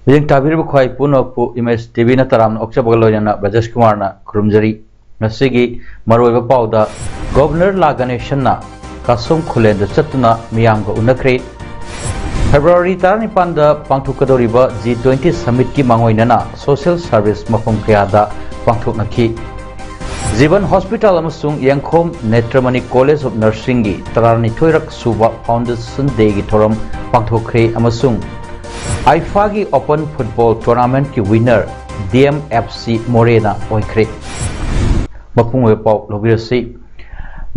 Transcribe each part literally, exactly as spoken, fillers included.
ꯃꯤꯠꯌꯦꯡ ꯇꯥꯕꯤꯔꯤꯕ ꯈ꯭ꯋꯥꯏ ꯄꯨꯝꯅꯃꯛꯄꯨ ꯏꯃꯦꯖ ꯇꯤ ꯚꯤꯅ ꯇꯔꯥꯝꯅ ꯑꯣꯛꯆꯕꯒ ꯂꯣꯏꯅꯅ ꯕ꯭ꯔꯖꯦꯁ ꯀꯨꯃꯥꯔꯅ ꯈꯨꯔꯨꯝꯖꯔꯤ꯫ ꯉꯁꯤꯒꯤ ꯃꯔꯨꯑꯣꯏꯕ ꯄꯥꯎꯗ, ꯒꯣꯚꯔꯅꯔ ꯂꯥ ꯒꯅꯦꯁꯟꯅ ꯀꯥꯁꯣꯝ ꯈꯨꯂꯦꯟꯗ ꯆꯠꯇꯨꯅ ꯃꯤꯌꯥꯝꯒ ꯎꯅꯈ꯭ꯔꯦ꯫ ꯐꯦꯕ꯭ꯔꯨꯋꯥꯔꯤ ꯇꯔꯥꯅꯤꯄꯥꯟꯗ ꯄꯥꯡꯊꯣꯛꯀꯗꯧꯔꯤꯕ ꯖꯤ ꯇ꯭ꯋꯦꯟꯇꯤ ꯁꯃꯤꯠꯀꯤ ꯃꯥꯡꯑꯣꯏꯅꯅ ꯁꯣꯁꯤꯌꯦꯜ ꯁꯔꯚꯤꯁ ꯃꯐꯝ ꯀꯌꯥꯗ ꯄꯥꯡꯊꯣꯛꯅꯈꯤ꯫ ꯖꯤꯕꯟ ꯍꯣꯁꯄꯤꯇꯥꯜ ꯑꯃꯁꯨꯡ ꯌꯦꯡꯈꯣꯝ ꯅꯦꯇ꯭ꯔꯃꯅꯤ ꯀꯣꯂꯦꯖ ꯑꯣꯐ ꯅꯔꯁꯤꯡꯒꯤ ꯇꯔꯥꯅꯤꯊꯣꯏꯔꯛ ꯁꯨꯕ ꯐꯥꯎꯟꯗꯦꯁꯟ ꯗꯦꯒꯤ ꯊꯧꯔꯝ ꯄꯥꯡꯊꯣꯛꯈ꯭ꯔꯦ ꯑꯃꯁꯨꯡ ꯑꯥꯏꯐꯥꯒꯤ ꯑꯣꯄꯟ ꯐꯨꯠꯕꯣꯜ ꯇꯣꯔꯅꯥꯃꯦꯟꯠꯀꯤ winner D M F C ꯃꯣꯔꯦꯅ ꯑꯣꯏꯈ꯭ꯔꯦ꯫ ꯃꯄꯨꯡ ꯑꯣꯏꯕ ꯄꯥꯎ ꯂꯧꯕꯤꯔꯁꯤ꯫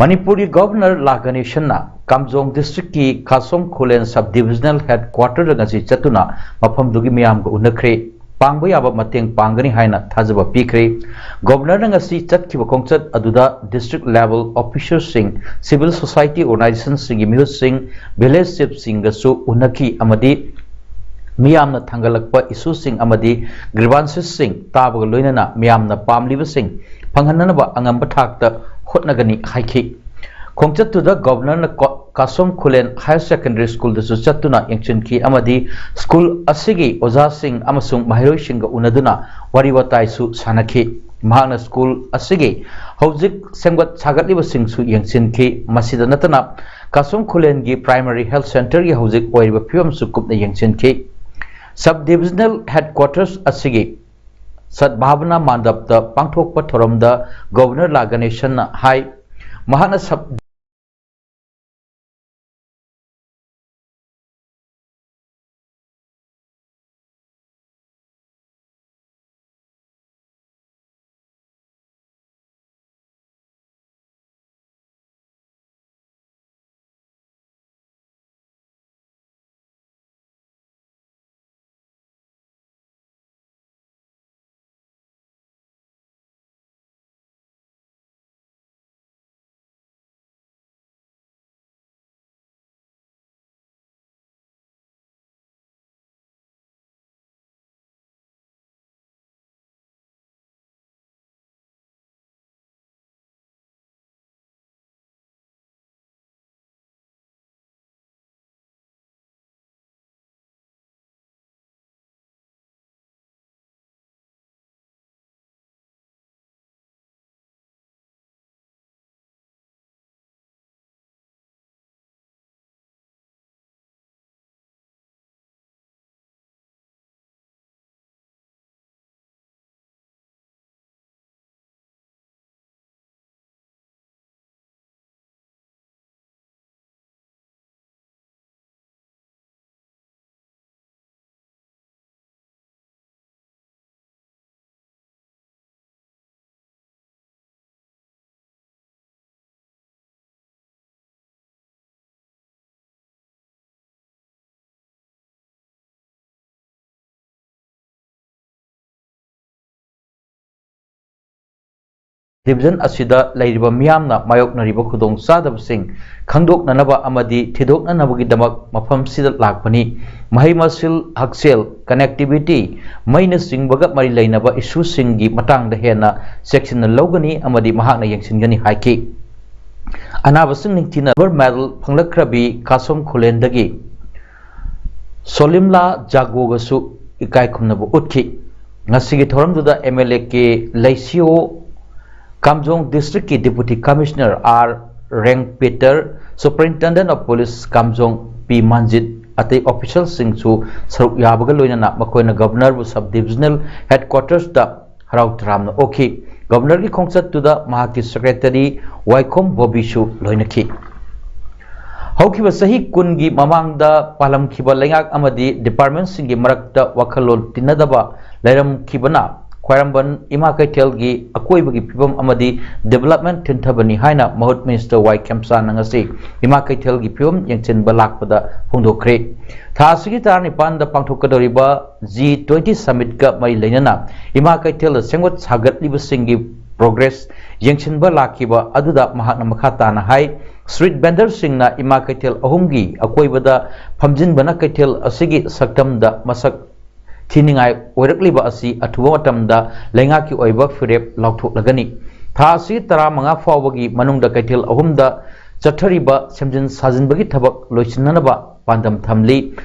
ꯃꯅꯤꯄꯨꯔꯒꯤ ꯒꯣꯚꯔꯅꯔ ꯂꯥ ꯒꯅꯦꯁꯟꯅ ꯀꯥꯝꯖꯣꯡ ꯗꯤꯁꯇ꯭ꯔꯤꯛꯀꯤ ꯈꯥꯁꯣꯝ ꯈꯨꯂꯦꯟ ꯁꯕ ꯗꯤꯚꯤꯖꯅꯦꯜ ꯍꯦꯗ ꯀ꯭ꯋꯥꯇꯔꯗ ꯉꯁꯤ ꯆꯠꯇꯨꯅ ꯃꯐꯝꯗꯨꯒꯤ ꯃꯤꯌꯥꯝꯒ ꯎꯅꯈ꯭ꯔꯦ꯫ ꯄꯥꯡꯕ ꯌꯥꯕ ꯃꯇꯦꯡ ꯄꯥꯡꯒꯅꯤ ꯍꯥꯏꯅ ꯊꯥꯖꯕ ꯄꯤꯈ꯭ꯔꯦ꯫ ꯒꯣꯚꯔꯅꯔꯅ ꯉꯁꯤ ꯆꯠꯈꯤꯕ ꯈꯣꯡꯆꯠ ꯑꯗꯨꯗ ꯗꯤꯁꯇ꯭ꯔꯤꯛ ꯂꯦꯚꯦꯜ ꯑꯣꯐꯤꯁꯔꯁꯤꯡ, ꯁꯤꯚꯤꯜ ꯁꯣꯁꯥꯏꯇꯤ ꯑꯣꯔꯒꯅꯥꯏꯖꯦꯁꯟꯁꯤꯡꯒꯤ ꯃꯤꯍꯨꯠꯁꯤꯡ, ꯚꯤꯂꯦꯖ ꯆꯤꯐꯁꯤꯡꯒꯁꯨ ꯎꯅꯈꯤ ꯑꯃꯗꯤ ꯃꯤꯌꯥꯝꯅ ꯊꯥꯡꯒꯠꯂꯛꯄ ꯏꯁꯨꯁꯤꯡ ꯑꯃꯗꯤ ꯒ꯭ꯔꯤꯚꯥꯟꯁꯦꯁꯁꯤꯡ ꯇꯥꯕꯒ ꯂꯣꯏꯅꯅ ꯃꯤꯌꯥꯝꯅ ꯄꯥꯝꯂꯤꯕꯁꯤꯡ ꯐꯪꯍꯟꯅꯅꯕ ꯑꯉꯝꯕ ꯊꯥꯛꯇ ꯍꯣꯠꯅꯒꯅꯤ ꯍꯥꯏꯈꯤ꯫ ꯈꯣꯡꯆꯠꯇꯨꯗ ꯒꯣꯚꯔꯅꯔꯅ ꯀꯣ-, ꯀꯥꯁꯣꯝ ꯈꯨꯂꯦꯟ ꯍꯥꯌꯔ ꯁꯦꯀꯦꯟꯗꯔꯤ ꯁ꯭ꯀꯨꯜꯗꯁꯨ ꯆꯠꯇꯨꯅ ꯌꯦꯡꯁꯤꯟꯈꯤ ꯑꯃꯗꯤ ꯁ꯭ꯀꯨꯜ ꯑꯁꯤꯒꯤ ꯑꯣꯖꯥꯁꯤꯡ ꯑꯃꯁꯨꯡ ꯃꯍꯩꯔꯣꯏꯁꯤꯡꯒ ꯎꯅꯗꯨꯅ ꯋꯥꯔꯤ ꯋꯥꯇꯥꯏꯁꯨ ꯁꯥꯟꯅꯈꯤ꯫ ꯃꯍꯥꯛꯅ ꯁ꯭ꯀꯨꯜ ꯑꯁꯤꯒꯤ ꯍꯧꯖꯤꯛ ꯁꯦꯝꯒꯠ ꯁꯥꯒꯠꯂꯤꯕꯁꯤꯡꯁꯨ ꯌꯦꯡꯁꯤꯟꯈꯤ꯫ ꯃꯁꯤꯗ ꯅꯠꯇꯅ ꯀꯥꯁꯣꯝ ꯈꯨꯂꯦꯟꯒꯤ ꯄ꯭ꯔꯥꯏꯃꯔꯤ ꯍꯦꯜꯊ ꯁꯦꯟꯇꯔꯒꯤ ꯍꯧꯖꯤꯛ ꯑꯣꯏꯔꯤꯕ ꯐꯤꯕꯝꯁꯨ ꯀꯨꯞꯅ ꯌꯦꯡꯁꯤꯟꯈꯤ꯫ ꯁꯕ ꯗꯤꯚꯤꯖꯅꯦꯜ ꯍꯦꯗꯀ꯭ꯋꯥꯇꯔꯁ ꯑꯁꯤꯒꯤ ꯁꯗꯚꯥꯕꯅꯥ ꯃꯥꯟꯗꯞꯇ ꯄꯥꯡꯊꯣꯛꯄ ꯊꯧꯔꯝꯗ ꯒꯣꯚꯔꯅꯔ ꯂꯥ ꯒꯅꯦꯁꯟꯅ ꯍꯥꯏ, ꯃꯍꯥꯛꯅ ꯁꯕ ꯗꯤꯕꯤꯖꯟ ꯑꯁꯤꯗ ꯂꯩꯔꯤꯕ ꯃꯤꯌꯥꯝꯅ ꯃꯥꯌꯣꯛꯅꯔꯤꯕ ꯈꯨꯗꯣꯡꯆꯥꯗꯕꯁꯤꯡ ꯈꯪꯗꯣꯛꯅꯅꯕ ꯑꯃꯗꯤ ꯊꯤꯗꯣꯛꯅꯅꯕꯒꯤꯗꯃꯛ ꯃꯐꯝꯁꯤꯗ ꯂꯥꯛꯄꯅꯤ꯫ ꯃꯍꯩ ꯃꯁꯤꯡ, ꯍꯛꯁꯦꯜ, connectivity, ꯃꯩꯅꯆꯤꯡꯕꯒ ꯃꯔꯤ ꯂꯩꯅꯕ ꯏꯁꯨꯁꯤꯡꯒꯤ ꯃꯇꯥꯡꯗ ꯍꯦꯟꯅ ꯆꯦꯛꯁꯤꯟꯅ ꯂꯧꯒꯅꯤ ꯑꯃꯗꯤ ꯃꯍꯥꯛꯅ ꯌꯦꯡꯁꯤꯟꯒꯅꯤ ꯍꯥꯏꯈꯤ꯫ ꯑꯅꯥꯕꯁꯤꯡ ꯅꯤꯡꯊꯤꯅ ꯁꯤꯜꯚꯔ ꯃꯦꯗꯜ ꯐꯪꯂꯛꯈ꯭ꯔꯕꯤ ꯀꯥꯁꯣꯝ ꯈꯨꯂꯦꯟꯗꯒꯤ ꯁꯣꯂꯤꯝꯂꯥ ꯖꯥꯒꯣꯒꯁꯨ ꯏꯀꯥꯏ ꯈꯨꯝꯅꯕ ꯎꯠꯈꯤ꯫ ꯉꯁꯤꯒꯤ ꯊꯧꯔꯝꯗꯨꯗ M L A K Leisio, Kamjong ꯗꯤꯁꯇ꯭ꯔꯤꯛꯀꯤ deputy commissioner R Rengpeter, superintendent of police Kamjong P Manjit, ꯑꯇꯩ ꯑꯣꯐꯤꯁꯤꯌꯦꯜꯁꯤꯡꯁꯨ ꯁꯔꯨꯛ ꯌꯥꯕꯒ ꯂꯣꯏꯅꯅ ꯃꯈꯣꯏꯅ ꯒꯕꯔꯅꯔꯕꯨ ꯁꯕ ꯗꯤꯕꯤꯖꯅꯦꯜ ꯍꯦꯗꯀ꯭ꯋꯥꯇꯔꯁꯇ ꯍꯔꯥꯎ ꯇꯔꯥꯝꯅ ꯑꯣꯛꯈꯤ꯫ ꯒꯕꯔꯅꯔꯒꯤ ꯈꯣꯡꯆꯠꯇꯨꯗ ꯃꯍꯥꯛꯀꯤ ꯁꯦꯀ꯭ꯔꯦꯇꯔꯤ ꯋꯥꯏꯈꯣꯝ ꯕꯣꯕꯤꯁꯨ ꯂꯣꯏꯅꯈꯤ꯫ ꯍꯧꯈꯤꯕ ꯆꯍꯤ ꯀꯨꯟꯒꯤ ꯃꯃꯥꯡꯗ ꯄꯥꯜꯂꯝꯈꯤꯕ ꯂꯩꯉꯥꯛ ꯑꯃꯗꯤ ꯗꯤꯄꯥꯔꯠꯃꯦꯟꯁꯤꯡꯒꯤ ꯃꯔꯛꯇ ꯋꯥꯈꯜꯂꯣꯟ ꯇꯤꯟꯅꯗꯕ ꯂꯩꯔꯝꯈꯤꯕꯅ ꯈ꯭ꯋꯥꯏꯔꯝꯕꯟ ꯏꯃꯥ ꯀꯩꯊꯦꯜꯒꯤ ꯑꯀꯣꯏꯕꯒꯤ ꯐꯤꯕꯝ ꯑꯃꯗꯤ ꯗꯤꯕꯦꯂꯞꯃꯦꯟ ꯊꯤꯟꯊꯕꯅꯤ ꯍꯥꯏꯅ ꯃꯍꯨꯠ ꯃꯤꯅꯤꯁꯇꯔ ꯋꯥꯏ ꯈꯦꯝꯆꯥꯟꯅ ꯉꯁꯤ ꯏꯃꯥ ꯀꯩꯊꯦꯜꯒꯤ ꯐꯤꯕꯝ ꯌꯦꯡꯁꯤꯟꯕ ꯂꯥꯛꯄꯗ ꯐꯣꯡꯗꯣꯛꯈ꯭ꯔꯦ꯫ ꯊꯥ ꯑꯁꯤꯒꯤ ꯇꯔꯥꯅꯤꯄꯥꯟꯗ ꯄꯥꯡꯊꯣꯛꯀꯗꯧꯔꯤꯕ ꯖꯤ ꯇ꯭ꯋꯦꯟꯇꯤ ꯁꯃꯤꯠꯀ ꯃꯔꯤ ꯂꯩꯅꯅ ꯏꯃꯥ ꯀꯩꯊꯦꯜꯗ ꯁꯦꯝꯒꯠ ꯁꯥꯒꯠꯂꯤꯕꯁꯤꯡꯒꯤ ꯄ꯭ꯔꯣꯒ꯭ꯔꯦꯁ ꯌꯦꯡꯁꯤꯟꯕ ꯂꯥꯛꯈꯤꯕ ꯑꯗꯨꯗ ꯃꯍꯥꯛꯅ ꯃꯈꯥ ꯇꯥꯅ ꯍꯥꯏ, ꯁ꯭ꯇ꯭ꯔꯤꯠ ꯚꯦꯟꯗꯔꯁꯤꯡꯅ ꯏꯃꯥ ꯀꯩꯊꯦꯜ ꯑꯍꯨꯝꯒꯤ ꯑꯀꯣꯏꯕꯗ ꯐꯝꯖꯤꯟꯕꯅ ꯀꯩꯊꯦꯜ ꯑꯁꯤꯒꯤ ꯁꯛꯇꯝꯗ ꯃꯁꯛ ꯊꯤꯅꯤꯡꯉꯥꯏ ꯑꯣꯏꯔꯛꯂꯤꯕ ꯑꯁꯤ ꯑꯊꯨꯕ ꯃꯇꯝꯗ ꯂꯩꯉꯥꯛꯀꯤ ꯑꯣꯏꯕ ꯐꯤꯔꯦꯞ ꯂꯥꯎꯊꯣꯛꯂꯒꯅꯤ꯫ ꯊꯥ ꯑꯁꯤ ꯇꯔꯥꯃꯉꯥ ꯐꯥꯎꯕꯒꯤ ꯃꯅꯨꯡꯗ ꯀꯩꯊꯦꯜ ꯑꯍꯨꯝꯗ ꯆꯠꯊꯔꯤꯕ ꯁꯦꯝꯖꯤꯟ ꯁꯥꯖꯤꯟꯕꯒꯤ ꯊꯕꯛ ꯂꯣꯏꯁꯤꯟꯅꯅꯕ ꯄꯥꯟꯗꯝ ꯊꯝꯂꯤ꯫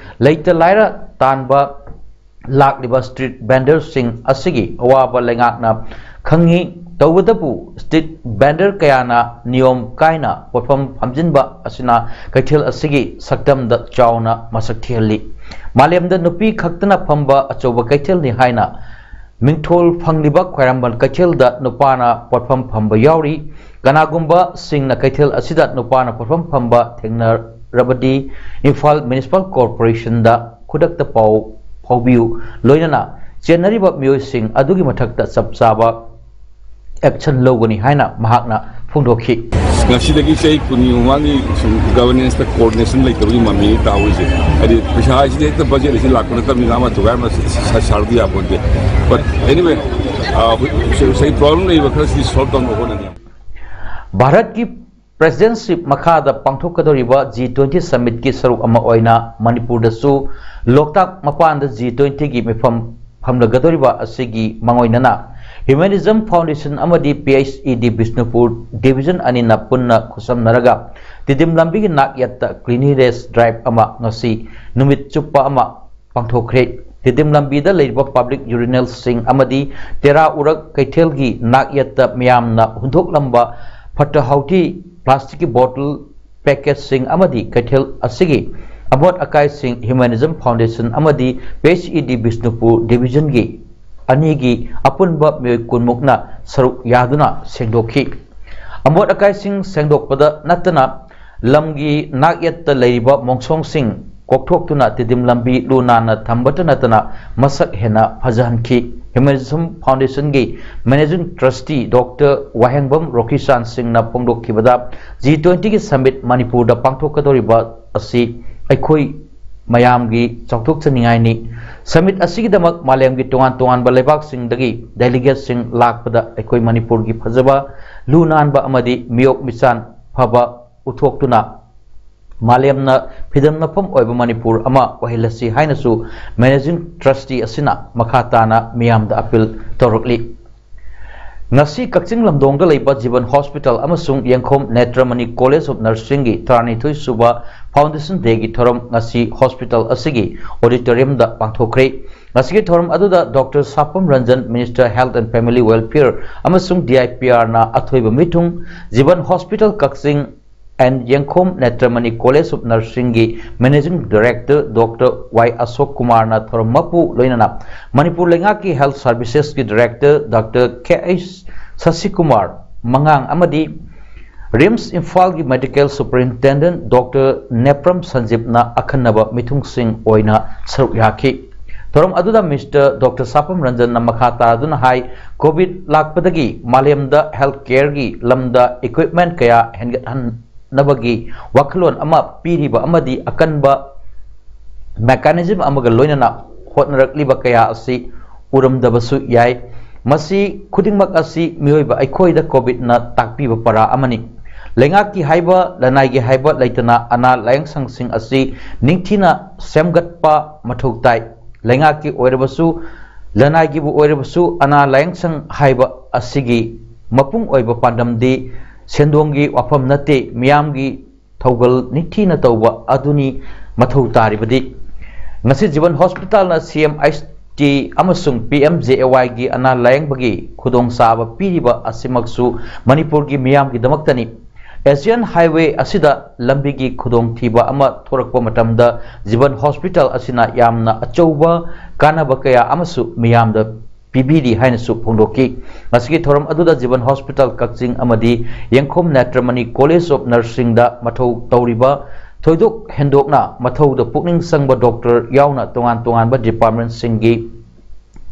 ꯂꯩꯇ ꯂꯥꯏꯔ ꯇꯥꯟꯕ ꯂꯥꯛꯂꯤꯕ ꯁ꯭ꯇ꯭ꯔꯤꯠ ꯚꯦꯟꯗꯔꯁꯤꯡ ꯑꯁꯤꯒꯤ ꯑꯋꯥꯕ ꯂꯩꯉꯥꯛꯅ ꯈꯪꯏ꯫ ꯇꯧꯕꯇꯕꯨ ꯁ꯭ꯇ꯭ꯔꯤꯠ ꯚꯦꯟꯗꯔ ꯀꯌꯥꯅ ꯅꯤꯌꯣꯝ ꯀꯥꯏꯅ ꯄꯣꯠꯐꯝ ꯐꯝꯖꯤꯟꯕ ꯑꯁꯤꯅ ꯀꯩꯊꯦꯜ ꯑꯁꯤꯒꯤ ꯁꯛꯇꯝꯗ ꯆꯥꯎꯅ ꯃꯁꯛ ꯊꯤꯍꯜꯂꯤ꯫ ꯃꯥꯂꯦꯝꯗ ꯅꯨꯄꯤ ꯈꯛꯇꯅ ꯐꯝꯕ ꯑꯆꯧꯕ ꯀꯩꯊꯦꯜꯅꯤ ꯍꯥꯏꯅ ꯃꯤꯡꯊꯣꯜ ꯐꯪꯂꯤꯕ ꯈ꯭ꯋꯥꯏꯔꯝꯕꯟ ꯀꯩꯊꯦꯜꯗ ꯅꯨꯄꯥꯅ ꯄꯣꯠꯐꯝ ꯐꯝꯕ ꯌꯥꯎꯔꯤ꯫ ꯀꯅꯥꯒꯨꯝꯕꯁꯤꯡꯅ ꯀꯩꯊꯦꯜ ꯑꯁꯤꯗ ꯅꯨꯄꯥꯅ ꯄꯣꯠꯐꯝ ꯐꯝꯕ ꯊꯦꯡꯅꯔꯕꯗꯤ ꯏꯝꯐꯥꯜ ꯃ꯭ꯌꯨꯅꯤꯁꯤꯄꯥꯜ ꯀꯣꯔꯄꯣꯔꯦꯁꯟꯗ ꯈꯨꯗꯛꯇ ꯄꯥꯎ ꯐꯥꯎꯕꯤꯌꯨ, ꯂꯣꯏꯅꯅ ꯆꯦꯟꯅꯔꯤꯕ ꯃꯤꯑꯣꯏꯁꯤꯡ ꯑꯗꯨꯒꯤ ꯃꯊꯛꯇ ꯆꯞ ꯆꯥꯕ ꯑꯦꯛꯁꯟ ꯂꯧꯒꯅꯤ ꯍꯥꯏꯅ ꯃꯍꯥꯛꯅ ꯐꯣꯡꯗꯣꯛꯈꯤ꯫ ꯉꯁꯤꯗꯒꯤ ꯆꯍꯤ ꯀꯨꯟꯒꯤ ꯃꯃꯥꯡꯒꯤ ꯁꯨꯝ ꯒꯚꯔꯅꯦꯟꯁꯇ ꯀꯣꯑꯣꯔꯗꯤꯅꯦꯁꯟ ꯂꯩꯇꯕꯒꯤ ꯃꯃꯤꯅꯤ ꯇꯥꯍꯧꯔꯤꯁꯦ꯫ ꯍꯥꯏꯗꯤ ꯄꯩꯁꯥ ꯍꯥꯏꯁꯤꯗꯤ ꯍꯦꯛꯇ ꯕꯖꯦꯠ ꯑꯁꯤ ꯂꯥꯛꯄ ꯅꯠꯇꯕꯅꯤꯅ ꯑꯃ ꯊꯨꯒꯥꯏ ꯑꯃ ꯁꯥ- ꯁꯥꯔꯨꯕ ꯌꯥꯄꯣꯟꯇꯦ꯫ But anyway, ꯑ, ꯍꯧꯖꯤꯛ ꯉꯁꯥꯏ ꯄ꯭ꯔꯣꯕ꯭ꯂꯦꯝ ꯂꯩꯕ ꯈꯔꯁꯤꯗꯤ ꯁꯣꯜꯕ ꯇꯧꯅꯕ ꯍꯣꯠꯅꯅꯤ꯫ ꯚꯥꯔꯠꯀꯤ ꯄ꯭ꯔꯦꯁꯤꯗꯦꯟꯁꯤꯞ ꯃꯈꯥꯗ ꯄꯥꯡꯊꯣꯛꯀꯗꯧꯔꯤꯕ ꯖꯤ ꯇ꯭ꯋꯦꯟꯇꯤ ꯁꯃꯤꯠꯀꯤ ꯁꯔꯨꯛ ꯑꯃ ꯑꯣꯏꯅ ꯃꯅꯤꯄꯨꯔꯗꯁꯨ ꯂꯣꯛꯇꯥꯛ ꯃꯄꯥꯟꯗ ꯖꯤ ꯇ꯭ꯋꯦꯟꯇꯤꯒꯤ ꯃꯤꯐꯝ ꯐꯝꯂꯒꯗꯧꯔꯤꯕ ꯑꯁꯤꯒꯤ ꯃꯥꯡꯑꯣꯏꯅꯅ ꯍ꯭ꯌꯨꯃꯦꯅꯤꯖꯝ ꯐꯥꯎꯟꯗꯦꯁꯟ ꯑꯃꯗꯤ ꯄꯤ ꯑꯩꯆ ꯏ ꯗꯤ ꯕꯤꯁꯅꯨꯄꯨꯔ ꯗꯤꯕꯤꯖꯟ ꯑꯅꯤꯅ ꯄꯨꯟꯅ ꯈꯨꯠꯁꯝꯅꯔꯒ ꯇꯤꯗꯤꯝ ꯂꯝꯕꯤꯒꯤ ꯅꯥꯛ ꯌꯦꯠꯇ ꯀ꯭ꯂꯤꯅꯤꯅꯦꯁ ꯗ꯭ꯔꯥꯏꯚ ꯑꯃ ꯉꯁꯤ ꯅꯨꯃꯤꯠ ꯆꯨꯞꯄ ꯑꯃ ꯄꯥꯡꯊꯣꯛꯈ꯭ꯔꯦ꯫ ꯇꯤꯗꯤꯝ ꯂꯝꯕꯤꯗ ꯂꯩꯔꯤꯕ ꯄꯕ꯭ꯂꯤꯛ ꯌꯨꯔꯤꯅꯦꯜꯁꯤꯡ ꯑꯃꯗꯤ ꯇꯦꯔꯥ ꯎꯔꯛ ꯀꯩꯊꯦꯜꯒꯤ ꯅꯥꯛ ꯌꯦꯠꯇ ꯃꯤꯌꯥꯝꯅ ꯍꯨꯟꯗꯣꯛꯂꯝꯕ ꯐꯠꯇ ꯍꯥꯎꯊꯤ, ꯄ꯭ꯂꯥꯁꯇꯤꯛꯀꯤ ꯕꯣꯇꯜ, ꯄꯦꯀꯦꯠꯁꯤꯡ ꯑꯃꯗꯤ ꯀꯩꯊꯦꯜ ꯑꯁꯤꯒꯤ ꯑꯃꯣꯠ ꯑꯀꯥꯏꯁꯤꯡ ꯍ꯭ꯌꯨꯃꯦꯅꯤꯖꯝ ꯐꯥꯎꯟꯗꯦꯁꯟ ꯑꯃꯗꯤ ꯄꯤ ꯑꯩꯆ ꯏ ꯗꯤ ꯕꯤꯁꯅꯨꯄꯨꯔ ꯗꯤꯕꯤꯖꯟꯒꯤ ꯑꯅꯤꯒꯤ ꯑꯄꯨꯟꯕ ꯃꯤꯑꯣꯏ ꯀꯨꯟꯃꯨꯛꯅ ꯁꯔꯨꯛ ꯌꯥꯗꯨꯅ ꯁꯦꯡꯗꯣꯛꯈꯤ꯫ ꯑꯃꯣꯠ ꯑꯀꯥꯏꯁꯤꯡ ꯁꯦꯡꯗꯣꯛꯄꯗ ꯅꯠꯇꯅ ꯂꯝꯒꯤ ꯅꯥꯛ ꯌꯦꯠꯇ ꯂꯩꯔꯤꯕ ꯃꯣꯡꯁꯣꯡꯁꯤꯡ ꯀꯣꯛꯊꯣꯛꯇꯨꯅ ꯇꯤꯗꯤꯝ ꯂꯝꯕꯤ ꯂꯨ ꯅꯥꯟꯅ ꯊꯝꯕꯇ ꯅꯠꯇꯅ ꯃꯁꯛ ꯍꯦꯟꯅ ꯐꯖꯍꯟꯈꯤ꯫ ꯍ꯭ꯌꯨꯃꯦꯅꯤꯖꯝ ꯐꯥꯎꯟꯗꯦꯁꯟꯒꯤ ꯃꯦꯅꯦꯖꯤꯡ ꯇ꯭ꯔꯁꯇꯤ ꯗꯣꯛꯇꯔ ꯋꯥꯍꯦꯡꯕꯝ ꯔꯣꯀꯤꯆꯥꯟ ꯁꯤꯡꯅ ꯐꯣꯡꯗꯣꯛꯈꯤꯕꯗ, ꯖꯤ ꯇ꯭ꯋꯦꯟꯇꯤꯒꯤ ꯁꯃꯤꯠ ꯃꯅꯤꯄꯨꯔꯗ ꯄꯥꯡꯊꯣꯛꯀꯗꯧꯔꯤꯕ ꯑꯁꯤ ꯑꯩꯈꯣꯏ ꯃꯌꯥꯝꯒꯤ ꯆꯥꯎꯊꯣꯛꯆꯅꯤꯡꯉꯥꯏꯅꯤ꯫ ꯁꯃꯤꯠ ꯑꯁꯤꯒꯤꯗꯃꯛ ꯃꯥꯂꯦꯝꯒꯤ ꯇꯣꯉꯥꯟ ꯇꯣꯉꯥꯟꯕ ꯂꯩꯕꯥꯛꯁꯤꯡꯗꯒꯤ ꯗꯦꯂꯤꯒꯦꯠꯁꯤꯡ ꯂꯥꯛꯄꯗ ꯑꯩꯈꯣꯏ ꯃꯅꯤꯄꯨꯔꯒꯤ ꯐꯖꯕ, ꯂꯨ ꯅꯥꯟꯕ ꯑꯃꯗꯤ ꯃꯤꯑꯣꯛ ꯃꯤꯆꯥꯟ ꯐꯕ ꯎꯠꯊꯣꯛꯇꯨꯅ ꯃꯥꯂꯦꯝꯅ ꯐꯤꯗꯝꯅꯐꯝ ꯑꯣꯏꯕ ꯃꯅꯤꯄꯨꯔ ꯑꯃ ꯑꯣꯏꯍꯜꯂꯁꯤ ꯍꯥꯏꯅꯁꯨ ꯃꯦꯅꯦꯖꯤꯡ ꯇ꯭ꯔꯁꯇꯤ ꯑꯁꯤꯅ ꯃꯈꯥ ꯇꯥꯅ ꯃꯤꯌꯥꯝꯗ ꯑꯄꯤꯜ ꯇꯧꯔꯛꯂꯤ꯫ ꯉꯁꯤ ꯀꯛꯆꯤꯡ ꯂꯝꯗꯣꯡꯗ ꯂꯩꯕ ꯖꯤꯕꯟ ꯍꯣꯁꯄꯤꯇꯥꯜ ꯑꯃꯁꯨꯡ ꯌꯦꯡꯈꯣꯝ ꯅꯦꯇ꯭ꯔꯃꯅꯤ ꯀꯣꯂꯦꯖ ꯑꯣꯐ ꯅꯔꯁꯤꯡꯒꯤ ꯇꯔꯥꯅꯤꯊꯣꯏ ꯁꯨꯕ ꯐꯥꯎꯟꯗꯦꯁꯟ ꯗꯦꯒꯤ ꯊꯧꯔꯝ ꯉꯁꯤ ꯍꯣꯁꯄꯤꯇꯥꯜ ꯑꯁꯤꯒꯤ ꯑꯣꯗꯤꯇꯣꯔꯤꯌꯝꯗ ꯄꯥꯡꯊꯣꯛꯈ꯭ꯔꯦ꯫ ꯉꯁꯤꯒꯤ ꯊꯧꯔꯝ ꯑꯗꯨꯗ doctor Sapam Ranjan, minister health and family welfare ꯑꯃꯁꯨꯡ ꯗꯤ ꯑꯥꯏ ꯄꯤ ꯑꯥꯔꯅ ꯑꯊꯣꯏꯕ ꯃꯤꯊꯨꯡ, ꯖꯤꯕꯟ hospital Kakching and Yengkhom Netramani college of ꯅꯔꯁꯤꯡꯒꯤ managing director doctor Y Ashok ꯀꯨꯃꯥꯔꯅ ꯊꯧꯔꯝ ꯃꯄꯨ ꯂꯣꯏꯅꯅ ꯃꯅꯤꯄꯨꯔ ꯂꯩꯉꯥꯛꯀꯤ ꯍꯦꯜꯊ ꯁꯥꯔꯚꯤꯁꯦꯁꯀꯤ director doctor K H Sashikumar ꯃꯉꯥꯡ ꯑꯃꯗꯤ ꯔꯤꯝꯁ ꯏꯝꯐꯥꯜꯒꯤ ꯃꯦꯗꯤꯀꯦꯜ ꯁꯨꯄꯔꯤꯟꯇꯦꯟꯗꯦꯟꯠ ꯗꯣꯛꯇꯔ ꯅꯦꯄ꯭ꯔꯝ ꯁꯟꯖꯤꯞꯅ ꯑꯈꯟꯅꯕ ꯃꯤꯊꯨꯡꯁꯤꯡ ꯑꯣꯏꯅ ꯁꯔꯨꯛ ꯌꯥꯈꯤ꯫ ꯊꯧꯔꯝ ꯑꯗꯨꯗ ꯃꯤꯁꯇꯔ ꯗꯣꯛꯇꯔ ꯁꯥꯄꯝ ꯔꯟꯖꯟꯅ ꯃꯈꯥ ꯇꯥꯗꯨꯅ ꯍꯥꯏ, ꯀꯣꯚꯤꯗ ꯂꯥꯛꯄꯗꯒꯤ ꯃꯥꯂꯦꯝꯗ ꯍꯦꯜꯊ ꯀꯦꯌꯔꯒꯤ ꯂꯝꯗ ꯏꯀ꯭ꯋꯤꯞꯃꯦꯟ ꯀꯌꯥ ꯍꯦꯟꯒꯠꯍꯟꯅꯕꯒꯤ ꯋꯥꯈꯜꯂꯣꯟ ꯑꯃ ꯄꯤꯔꯤꯕ ꯑꯃꯗꯤ ꯑꯀꯟꯕ ꯃꯦꯀꯥꯅꯤꯖꯝ ꯑꯃꯒ ꯂꯣꯏꯅꯅ ꯍꯣꯠꯅꯔꯛꯂꯤꯕ ꯀꯌꯥ ꯑꯁꯤ ꯎꯔꯝꯗꯕꯁꯨ ꯌꯥꯏ꯫ ꯃꯁꯤ ꯈꯨꯗꯤꯡꯃꯛ ꯑꯁꯤ ꯃꯤꯑꯣꯏꯕ ꯑꯩꯈꯣꯏꯗ ꯀꯣꯚꯤꯗꯅ ꯇꯥꯛꯄꯤꯕ ꯄꯔꯥ ꯑꯃꯅꯤ꯫ ꯂꯩꯉꯥꯛꯀꯤ ꯍꯥꯏꯕ, ꯂꯅꯥꯏꯒꯤ ꯍꯥꯏꯕ ꯂꯩꯇꯅ ꯑꯅꯥ ꯂꯥꯌꯦꯡ ꯁꯪꯁꯤꯡ ꯑꯁꯤ ꯅꯤꯡꯊꯤꯅ ꯁꯦꯝꯒꯠꯄ ꯃꯊꯧ ꯇꯥꯏ꯫ ꯂꯩꯉꯥꯛꯀꯤ ꯑꯣꯏꯔꯕꯁꯨ, ꯂꯅꯥꯏꯒꯤꯕꯨ ꯑꯣꯏꯔꯕꯁꯨ, ꯑꯅꯥ ꯂꯥꯌꯦꯡ ꯁꯪ ꯍꯥꯏꯕ ꯑꯁꯤꯒꯤ ꯃꯄꯨꯡ ꯑꯣꯏꯕ ꯄꯥꯟꯗꯝꯗꯤ ꯁꯦꯟꯗꯣꯡꯒꯤ ꯋꯥꯐꯝ ꯅꯠꯇꯦ, ꯃꯤꯌꯥꯝꯒꯤ ꯊꯧꯒꯜ ꯅꯤꯡꯊꯤꯅ ꯇꯧꯕ ꯑꯗꯨꯅꯤ ꯃꯊꯧ ꯇꯥꯔꯤꯕꯗꯤ꯫ ꯉꯁꯤ ꯖꯤꯕꯟ ꯍꯣꯁꯄꯤꯇꯥꯜꯅ ꯁꯤ ꯑꯦꯝ ꯑꯩꯆ ꯇꯤ ꯑꯃꯁꯨꯡ ꯄꯤ ꯑꯦꯝ ꯖꯦ ꯑꯦ ꯋꯥꯏꯒꯤ ꯑꯅꯥ ꯂꯥꯌꯦꯡꯕꯒꯤ ꯈꯨꯗꯣꯡꯆꯥꯕ ꯄꯤꯔꯤꯕ ꯑꯁꯤꯃꯛꯁꯨ ꯃꯅꯤꯄꯨꯔꯒꯤ ꯃꯤꯌꯥꯝꯒꯤꯗꯃꯛꯇꯅꯤ꯫ ꯑꯦꯁꯤꯌꯥꯟ ꯍꯥꯏꯋꯦ ꯑꯁꯤꯗ ꯂꯝꯕꯤꯒꯤ ꯈꯨꯗꯣꯡꯊꯤꯕ ꯑꯃ ꯊꯣꯔꯛꯄ ꯃꯇꯝꯗ ꯖꯤꯕꯟ ꯍꯣꯁꯄꯤꯇꯥꯜ ꯑꯁꯤꯅ ꯌꯥꯝꯅ ꯑꯆꯧꯕ ꯀꯥꯟꯅꯕ ꯀꯌꯥ ꯑꯃꯁꯨ ꯃꯤꯌꯥꯝꯗ ꯄꯤꯕꯤꯔꯤ ꯍꯥꯏꯅꯁꯨ ꯐꯣꯡꯗꯣꯛꯈꯤ꯫ ꯉꯁꯤꯒꯤ ꯊꯧꯔꯝ ꯑꯗꯨꯗ ꯖꯤꯕꯟ ꯍꯣꯁꯄꯤꯇꯥꯜ ꯀꯛꯆꯤꯡ ꯑꯃꯗꯤ ꯌꯦꯡꯈꯣꯝ ꯅꯦꯇ꯭ꯔꯃꯅꯤ ꯀꯣꯂꯦꯖ ꯑꯣꯐ ꯅꯔꯁꯤꯡꯗ ꯃꯊꯧ ꯇꯧꯔꯤꯕ ꯊꯣꯏꯗꯣꯛ ꯍꯦꯟꯗꯣꯛꯅ ꯃꯊꯧꯗ ꯄꯨꯛꯅꯤꯡ ꯆꯪꯕ ꯗꯣꯛꯇꯔ ꯌꯥꯎꯅ ꯇꯣꯉꯥꯟ ꯇꯣꯉꯥꯟꯕ ꯗꯤꯄꯥꯔꯠꯃꯦꯟꯁꯤꯡꯒꯤ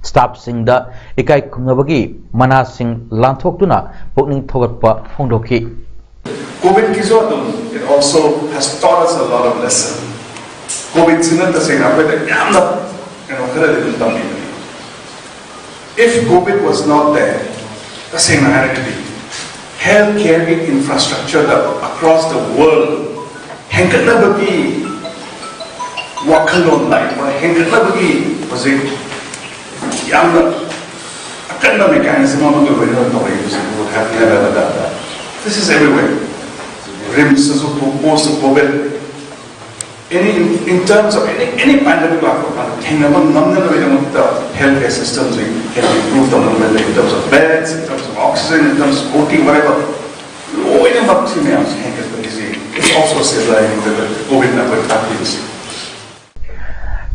ꯁ꯭ꯇꯥꯐꯁꯤꯡꯗ ꯏꯀꯥꯏ ꯈꯨꯝꯅꯕꯒꯤ ꯃꯅꯥꯁꯤꯡ ꯂꯥꯟꯊꯣꯛꯇꯨꯅ ꯄꯨꯛꯅꯤꯡ ꯊꯧꯒꯠꯄ ꯐꯣꯡꯗꯣꯛꯈꯤ꯫ ꯀꯣꯚꯤꯗꯀꯤꯁꯨ ꯑꯗꯨꯝ, it also has taught us a lot of lesson. ꯀꯣꯚꯤꯗꯁꯤꯅ ꯇꯁꯦꯡꯅ ꯑꯩꯈꯣꯏꯗ ꯌꯥꯝꯅ ꯀꯩꯅꯣ ꯈꯔꯗꯤ ꯑꯗꯨꯝ ꯇꯝꯕꯤꯕꯅꯤ꯫ If COVID was not there, ꯇꯁꯦꯡꯅ ꯍꯥꯏꯔꯒꯗꯤ health careꯒꯤ infrastructureꯗ across the world ꯍꯦꯟꯒꯠꯅꯕꯒꯤ ꯋꯥꯈꯜꯂꯣꯟ ꯂꯥꯛꯏꯕ, ꯍꯦꯟꯒꯠꯅꯕꯒꯤ ꯍꯧꯖꯤꯛ ꯌꯥꯝꯅ ꯑꯀꯟꯕ mechanism ꯑꯃꯒꯤ ꯑꯣꯏꯅ ꯇꯧꯔꯛꯏꯕꯁꯦ, we would have never ever done that. This is everywhere. RIMSꯇꯁꯨ post COVID, any, in terms of any, any pandemic ꯂꯥꯛꯄ ꯀꯥꯟꯗ ꯊꯦꯡꯅꯕ ꯉꯝꯅꯕꯒꯤꯗꯃꯛꯇ health care systemꯁꯤ ꯍꯦꯟꯅ improve ꯇꯧꯅꯕ, in terms of beds, in terms of oxygen, in terms of OT, whatever, ꯂꯣꯏꯅꯃꯛ ꯁꯤ ꯃꯌꯥꯝꯁꯤ ꯍꯦꯟꯒꯠꯄꯒꯤꯁꯤ, it's also stabilizing the COVIDꯅ ꯑꯩꯈꯣꯏ ꯇꯥꯛꯄꯤꯕꯁꯤ꯫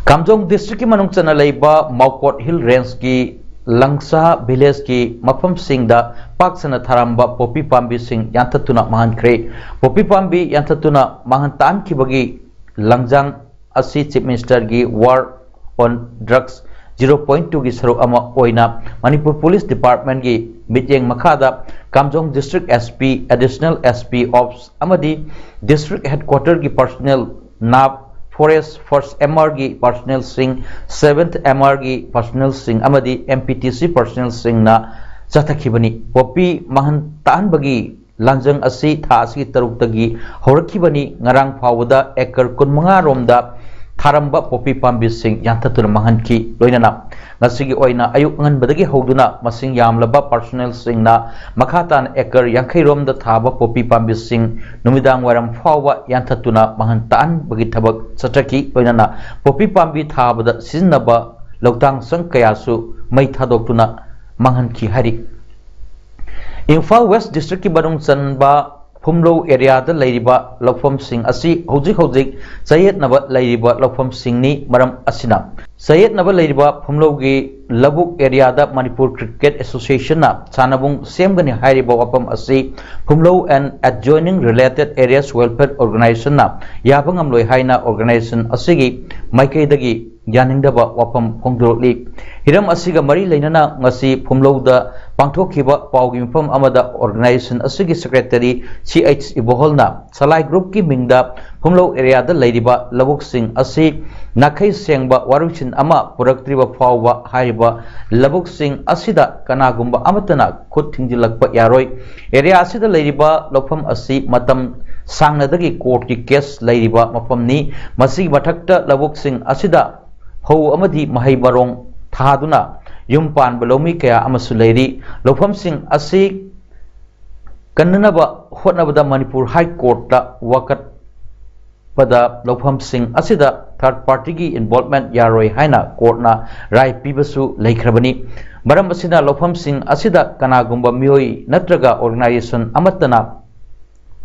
ꯀꯥꯝꯖꯣꯡ ꯗꯤꯁꯇ꯭ꯔꯤꯛꯀꯤ ꯃꯅꯨꯡ ꯆꯟꯅ ꯂꯩꯕ ꯃꯥꯎꯀꯣꯠ ꯍꯤꯜ ꯔꯦꯟꯖꯀꯤ ꯂꯪꯁꯥ ꯚꯤꯂꯦꯖꯀꯤ ꯃꯐꯝꯁꯤꯡꯗ ꯄꯥꯛ ꯁꯟꯅ ꯊꯥꯔꯝꯕ ꯄꯣꯄꯤ ꯄꯥꯝꯕꯤꯁꯤꯡ ꯌꯥꯟꯊꯠꯇꯨꯅ ꯃꯥꯡꯍꯟꯈ꯭ꯔꯦ꯫ ꯄꯣꯄꯤ ꯄꯥꯝꯕꯤ ꯌꯥꯟꯊꯠꯇꯨꯅ ꯃꯥꯡꯍꯟ ꯇꯥꯍꯟꯈꯤꯕꯒꯤ ꯂꯪꯖꯥꯡ ꯑꯁꯤ ꯆꯤꯐ ꯃꯤꯅꯤꯁꯇꯔꯒꯤ war on Drugs zero point two ꯒꯤ ꯁꯔꯨꯛ ꯑꯃ ꯑꯣꯏꯅ ꯃꯅꯤꯄꯨꯔ ꯄꯨꯂꯤꯁ ꯗꯤꯄꯥꯔꯠꯃꯦꯟꯒꯤ ꯃꯤꯠꯌꯦꯡ ꯃꯈꯥꯗ Kamjong district SP, additional SP ops ꯑꯃꯗꯤ ꯗꯤꯁꯇ꯭ꯔꯤꯛ ꯍꯦꯗꯀ꯭ꯋꯥꯇꯔꯒꯤ ꯄꯔꯁꯣꯅꯦꯜ, ꯅꯥꯞ, ꯐꯣꯔꯦꯁ ꯐꯥꯔꯁ MR ꯒꯤ ꯄꯔꯁꯣꯅꯦꯜꯁꯤꯡ, ꯁꯚꯦꯟꯊ MR ꯒꯤ ꯄꯔꯁꯣꯅꯦꯜꯁꯤꯡ ꯑꯃꯗꯤ MPTC ꯄꯔꯁꯣꯅꯦꯜꯁꯤꯡꯅ ꯆꯠꯊꯈꯤꯕꯅꯤ꯫ ꯄꯣꯄꯤ ꯃꯥꯡꯍꯟ ꯇꯥꯛꯍꯟꯕꯒꯤ ꯂꯥꯟꯖꯪ ꯑꯁꯤ ꯊꯥ ꯑꯁꯤꯒꯤ ꯇꯔꯨꯛꯇꯒꯤ ꯍꯧꯔꯛꯈꯤꯕꯅꯤ꯫ ꯉꯔꯥꯡ ꯐꯥꯎꯕꯗ ꯑꯦꯀꯔ ꯀꯨꯟꯃꯉꯥ ꯔꯣꯝꯗ ꯊꯥꯔꯝꯕ ꯄꯣꯄꯤ ꯄꯥꯝꯕꯤꯁꯤꯡ ꯌꯥꯟꯊꯠꯇꯨꯅ ꯃꯥꯡꯍꯟꯈꯤ꯫ ꯂꯣꯏꯅꯅ ꯉꯁꯤꯒꯤ ꯑꯣꯏꯅ ꯑꯌꯨꯛ ꯑꯉꯟꯕꯗꯒꯤ ꯍꯧꯗꯨꯅ ꯃꯁꯤꯡ ꯌꯥꯝꯂꯕ ꯄꯥꯔꯁꯣꯅꯦꯜꯁꯤꯡꯅ ꯃꯈꯥ ꯇꯥꯅ ꯑꯦꯀꯔ ꯌꯥꯡꯈꯩ ꯔꯣꯝꯗ ꯊꯥꯕ ꯄꯣꯄꯤ ꯄꯥꯝꯕꯤꯁꯤꯡ ꯅꯨꯃꯤꯗꯥꯡ ꯋꯥꯏꯔꯝ ꯐꯥꯎꯕ ꯌꯥꯟꯊꯠꯇꯨꯅ ꯃꯥꯡꯍꯟ ꯇꯥꯛꯍꯟꯕꯒꯤ ꯊꯕꯛ ꯆꯠꯊꯈꯤ꯫ ꯂꯣꯏꯅꯅ ꯄꯣꯄꯤ ꯄꯥꯝꯕꯤ ꯊꯥꯕꯗ ꯁꯤꯖꯤꯟꯅꯕ ꯂꯧꯇꯥꯡ ꯁꯪ ꯀꯌꯥꯁꯨ ꯃꯩ ꯊꯥꯗꯣꯛꯇꯨꯅ ꯃꯥꯡꯍꯟꯈꯤ ꯍꯥꯏꯔꯤ꯫ ꯏꯝꯐꯥꯜ ꯋꯦꯁ ꯗꯤꯁꯇ꯭ꯔꯤꯛꯀꯤ ꯃꯅꯨꯡ ꯆꯟꯕ ꯐꯨꯝꯂꯧ ꯑꯦꯔꯤꯌꯥꯗ ꯂꯩꯔꯤꯕ ꯂꯧꯐꯝꯁꯤꯡ ꯑꯁꯤ ꯍꯧꯖꯤꯛ ꯍꯧꯖꯤꯛ ꯆꯌꯦꯠꯅꯕ ꯂꯩꯔꯤꯕ ꯂꯧꯐꯝꯁꯤꯡꯅꯤ꯫ ꯃꯔꯝ ꯑꯁꯤꯅ ꯆꯌꯦꯠꯅꯕ ꯂꯩꯔꯤꯕ ꯐꯨꯝꯂꯧꯒꯤ ꯂꯧꯕꯨꯛ ꯑꯦꯔꯤꯌꯥꯗ ꯃꯅꯤꯄꯨꯔ ꯀ꯭ꯔꯤꯀꯦꯠ ꯑꯦꯁꯣꯁꯤꯌꯦꯁꯟꯅ ꯁꯥꯟꯅꯕꯨꯡ ꯁꯦꯝꯒꯅꯤ ꯍꯥꯏꯔꯤꯕ ꯋꯥꯐꯝ ꯑꯁꯤ ꯐꯨꯝꯂꯧ and adjoining related areas welfare organizationꯅ ꯌꯥꯕ ꯉꯝꯂꯣꯏ ꯍꯥꯏꯅ organization ꯑꯁꯤꯒꯤ ꯃꯥꯏꯀꯩꯗꯒꯤ ꯌꯥꯅꯤꯡꯗꯕ ꯋꯥꯐꯝ ꯐꯣꯡꯗꯣꯔꯛꯂꯤ꯫ ꯍꯤꯔꯝ ꯑꯁꯤꯒ ꯃꯔꯤ ꯂꯩꯅꯅ ꯉꯁꯤ ꯐꯨꯝꯂꯧꯗ ꯄꯥꯡꯊꯣꯛꯈꯤꯕ ꯄꯥꯎꯒꯤ ꯃꯤꯐꯝ ꯑꯃꯗ organization ꯑꯁꯤꯒꯤ secretary C H ꯏꯕꯣꯍꯜꯅ ꯁꯂꯥꯏ groupꯀꯤ ꯃꯤꯡꯗ ꯐꯨꯝꯂꯧ ꯑꯦꯔꯤꯌꯥꯗ ꯂꯩꯔꯤꯕ ꯂꯧꯕꯨꯛꯁꯤꯡ ꯑꯁꯤ ꯅꯥꯈꯩ ꯁꯦꯡꯕ ꯋꯥꯔꯣꯏꯁꯤꯟ ꯑꯃ ꯄꯨꯔꯛꯇ꯭ꯔꯤꯕ ꯐꯥꯎꯕ ꯍꯥꯏꯔꯤꯕ ꯂꯧꯕꯨꯛꯁꯤꯡ ꯑꯁꯤꯗ ꯀꯅꯥꯒꯨꯝꯕ ꯑꯃꯠꯇꯅ ꯈꯨꯠ ꯊꯤꯡꯖꯤꯜꯂꯛꯄ ꯌꯥꯔꯣꯏ꯫ ꯑꯦꯔꯤꯌꯥ ꯑꯁꯤꯗ ꯂꯩꯔꯤꯕ ꯂꯧꯐꯝ ꯑꯁꯤ ꯃꯇꯝ ꯁꯥꯡꯅꯗꯒꯤ ꯀꯣꯔꯠꯀꯤ ꯀꯦꯁ ꯂꯩꯔꯤꯕ ꯃꯐꯝꯅꯤ꯫ ꯃꯁꯤꯒꯤ ꯃꯊꯛꯇ ꯂꯧꯕꯨꯛꯁꯤꯡ ꯑꯁꯤꯗ ꯐꯧ ꯑꯃꯗꯤ ꯃꯍꯩ ꯃꯔꯣꯡ ꯊꯥꯗꯨꯅ ꯌꯨꯝ ꯄꯥꯟꯕ ꯂꯧꯃꯤ ꯀꯌꯥ ꯑꯃꯁꯨ ꯂꯩꯔꯤ꯫ ꯂꯧꯐꯝꯁꯤꯡ ꯑꯁꯤ ꯀꯟꯅꯅꯕ ꯍꯣꯠꯅꯕꯗ ꯃꯅꯤꯄꯨꯔ ꯍꯥꯏ ꯀꯣꯔꯠꯇ ꯋꯥꯀꯠꯄꯗ ꯂꯧꯐꯝꯁꯤꯡ ꯑꯁꯤꯗ ꯊꯥꯔꯗ ꯄꯥꯔꯇꯤꯒꯤ ꯏꯟꯚꯣꯜꯚꯃꯦꯟꯠ ꯌꯥꯔꯣꯏ ꯍꯥꯏꯅ ꯀꯣꯔꯠꯅ ꯔꯥꯏ ꯄꯤꯕꯁꯨ ꯂꯩꯈ꯭ꯔꯕꯅꯤ꯫ ꯃꯔꯝ ꯑꯁꯤꯅ ꯂꯧꯐꯝꯁꯤꯡ ꯑꯁꯤꯗ ꯀꯅꯥꯒꯨꯝꯕ ꯃꯤꯑꯣꯏ ꯅꯠꯇ꯭ꯔꯒ organization ꯑꯃꯠꯇꯅ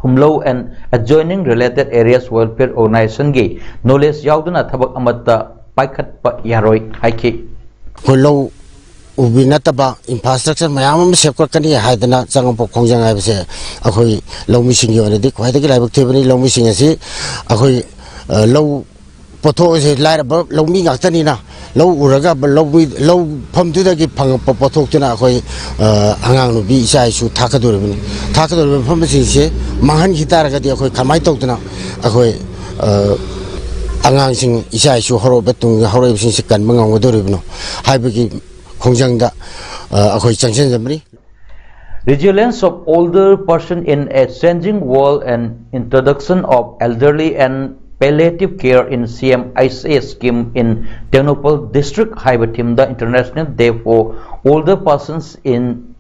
ꯐꯨꯝꯂꯧ and adjoining related areas welfare organizationꯒꯤ knowledge ꯌꯥꯎꯗꯅ ꯊꯕꯛ ꯑꯃꯠꯇ ꯄꯥꯏꯈꯠꯄ ꯌꯥꯔꯣꯏ ꯍꯥꯏꯈꯤ꯫ ꯑꯩꯈꯣꯏ ꯂꯧ ꯎꯕꯤ ꯅꯠꯇꯕ infrastructure ꯃꯌꯥꯝ ꯑꯃ ꯁꯦꯝꯒꯠꯀꯅꯤ ꯍꯥꯏꯗꯅ ꯆꯪꯉꯛꯄ ꯈꯣꯡꯖꯪ ꯍꯥꯏꯕꯁꯦ ꯑꯩꯈꯣꯏ ꯂꯧꯃꯤꯁꯤꯡꯒꯤ ꯑꯣꯏꯅꯗꯤ ꯈ꯭ꯋꯥꯏꯗꯒꯤ ꯂꯥꯏꯕꯛ ꯊꯤꯕꯅꯤ꯫ ꯂꯧꯃꯤꯁꯤꯡ ꯑꯁꯤ ꯑꯩꯈꯣꯏ, ꯑ, ꯂꯧ ꯄꯣꯠꯊꯣꯛ ꯑꯁꯦ ꯂꯥꯏꯔꯕ ꯂꯧꯃꯤ ꯉꯥꯛꯇꯅꯤꯅ, ꯂꯧ ꯎꯔꯒ ꯂꯧꯃꯤ, ꯂꯧꯐꯝꯗꯨꯗꯒꯤ ꯐꯪꯉꯛꯄ ꯄꯣꯠꯊꯣꯛꯇꯨꯅ ꯑꯩꯈꯣꯏ, ꯑ, ꯑꯉꯥꯡ ꯅꯨꯄꯤ ꯏꯆꯥ ꯏꯁꯨ ꯊꯥꯛꯀꯗꯧꯔꯤꯕꯅꯤ꯫ ꯊꯥꯛꯀꯗꯧꯔꯤꯕ ꯃꯐꯝꯁꯤꯡꯁꯦ ꯃꯥꯡꯍꯟꯈꯤ ꯇꯥꯔꯒꯗꯤ ꯑꯩꯈꯣꯏ ꯀꯃꯥꯏꯅ ꯇꯧꯗꯅ ꯑꯩꯈꯣꯏ, ꯑ, ꯑꯉꯥꯡꯁꯤꯡ, ꯏꯆꯥ ꯏꯁꯨ ꯍꯧꯔꯛꯏꯕ ꯇꯨꯡꯒꯤ ꯍꯧꯔꯛꯏꯕꯁꯤꯡꯁꯤ ꯀꯟꯕ ꯉꯝꯒꯗꯧꯔꯤꯕꯅꯣ ꯍꯥꯏꯕꯒꯤ ꯈꯣꯡꯖꯪꯗ, ꯑ, ꯑꯩꯈꯣꯏ ꯆꯪꯁꯤꯟꯖꯕꯅꯤ꯫ Resilience of older person in a changing world and introduction of elderly and palliative care in C M I S A scheme in Tengnoupal district ꯍꯥꯏꯕ theme the International Day for Older Persons in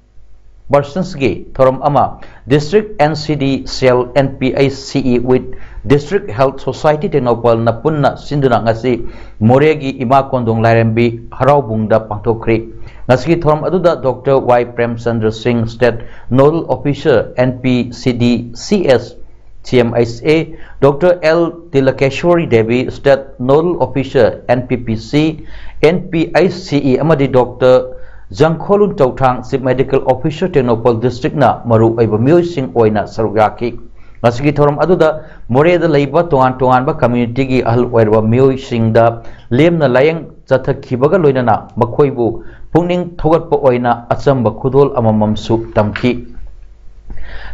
Persons ꯒꯤ ꯊꯧꯔꯝ ꯑꯃ District N C D cell N P I C E with District Health Society ꯇꯦꯡꯅꯧꯄꯜꯅ ꯄꯨꯟꯅ ꯁꯤꯟꯗꯨꯅ ꯉꯁꯤ ꯃꯣꯔꯦꯒꯤ ꯏꯃꯥ ꯀꯣꯟꯗꯣꯡ ꯂꯥꯏꯔꯦꯝꯕꯤ ꯍꯔꯥꯎꯕꯨꯡꯗ ꯄꯥꯡꯊꯣꯛꯈ꯭ꯔꯦ꯫ ꯉꯁꯤꯒꯤ ꯊꯧꯔꯝ ꯑꯗꯨꯗ Doctor Y ꯄ꯭ꯔꯦꯝꯆꯟꯗ꯭ꯔ ꯁꯤꯡ, State Nodal Officer N P C D C S C M I S A, Doctor L ꯇꯤꯂꯀꯦꯁ꯭ꯋꯔꯤ Devi, State Nodal Officer N P P C, N P I C E, ꯑꯃꯗꯤ Doctor ꯖꯪꯈꯣꯂꯨꯟ ꯆꯧꯊꯥꯡ, Chief Medical Officer Tengnoupal district ꯅ ꯃꯔꯨ ꯑꯣꯏꯕ ꯃꯤꯑꯣꯏꯁꯤꯡ ꯑꯣꯏꯅ ꯁꯔꯨꯛ ꯌꯥꯈꯤ꯫ ꯉꯁꯤꯒꯤ ꯊꯧꯔꯝ ꯑꯗꯨꯗ ꯃꯣꯔꯦꯗ ꯂꯩꯕ ꯇꯣꯉꯥꯟ ꯇꯣꯉꯥꯟꯕ community ꯒꯤ ꯑꯍꯜ ꯑꯣꯏꯔꯕ ꯃꯤꯑꯣꯏꯁꯤꯡꯗ ꯂꯦꯝꯅ ꯂꯥꯏꯌꯦꯡ ꯆꯠꯊꯈꯤꯕꯒ ꯂꯣꯏꯅꯅ ꯃꯈꯣꯏꯕꯨ ꯄꯨꯛꯅꯤꯡ ꯊꯧꯒꯠꯄ ꯑꯣꯏꯅ ꯑꯆꯝꯕ ꯈꯨꯗꯣꯜ ꯑꯃꯃꯝꯁꯨ ꯇꯝꯈꯤ꯫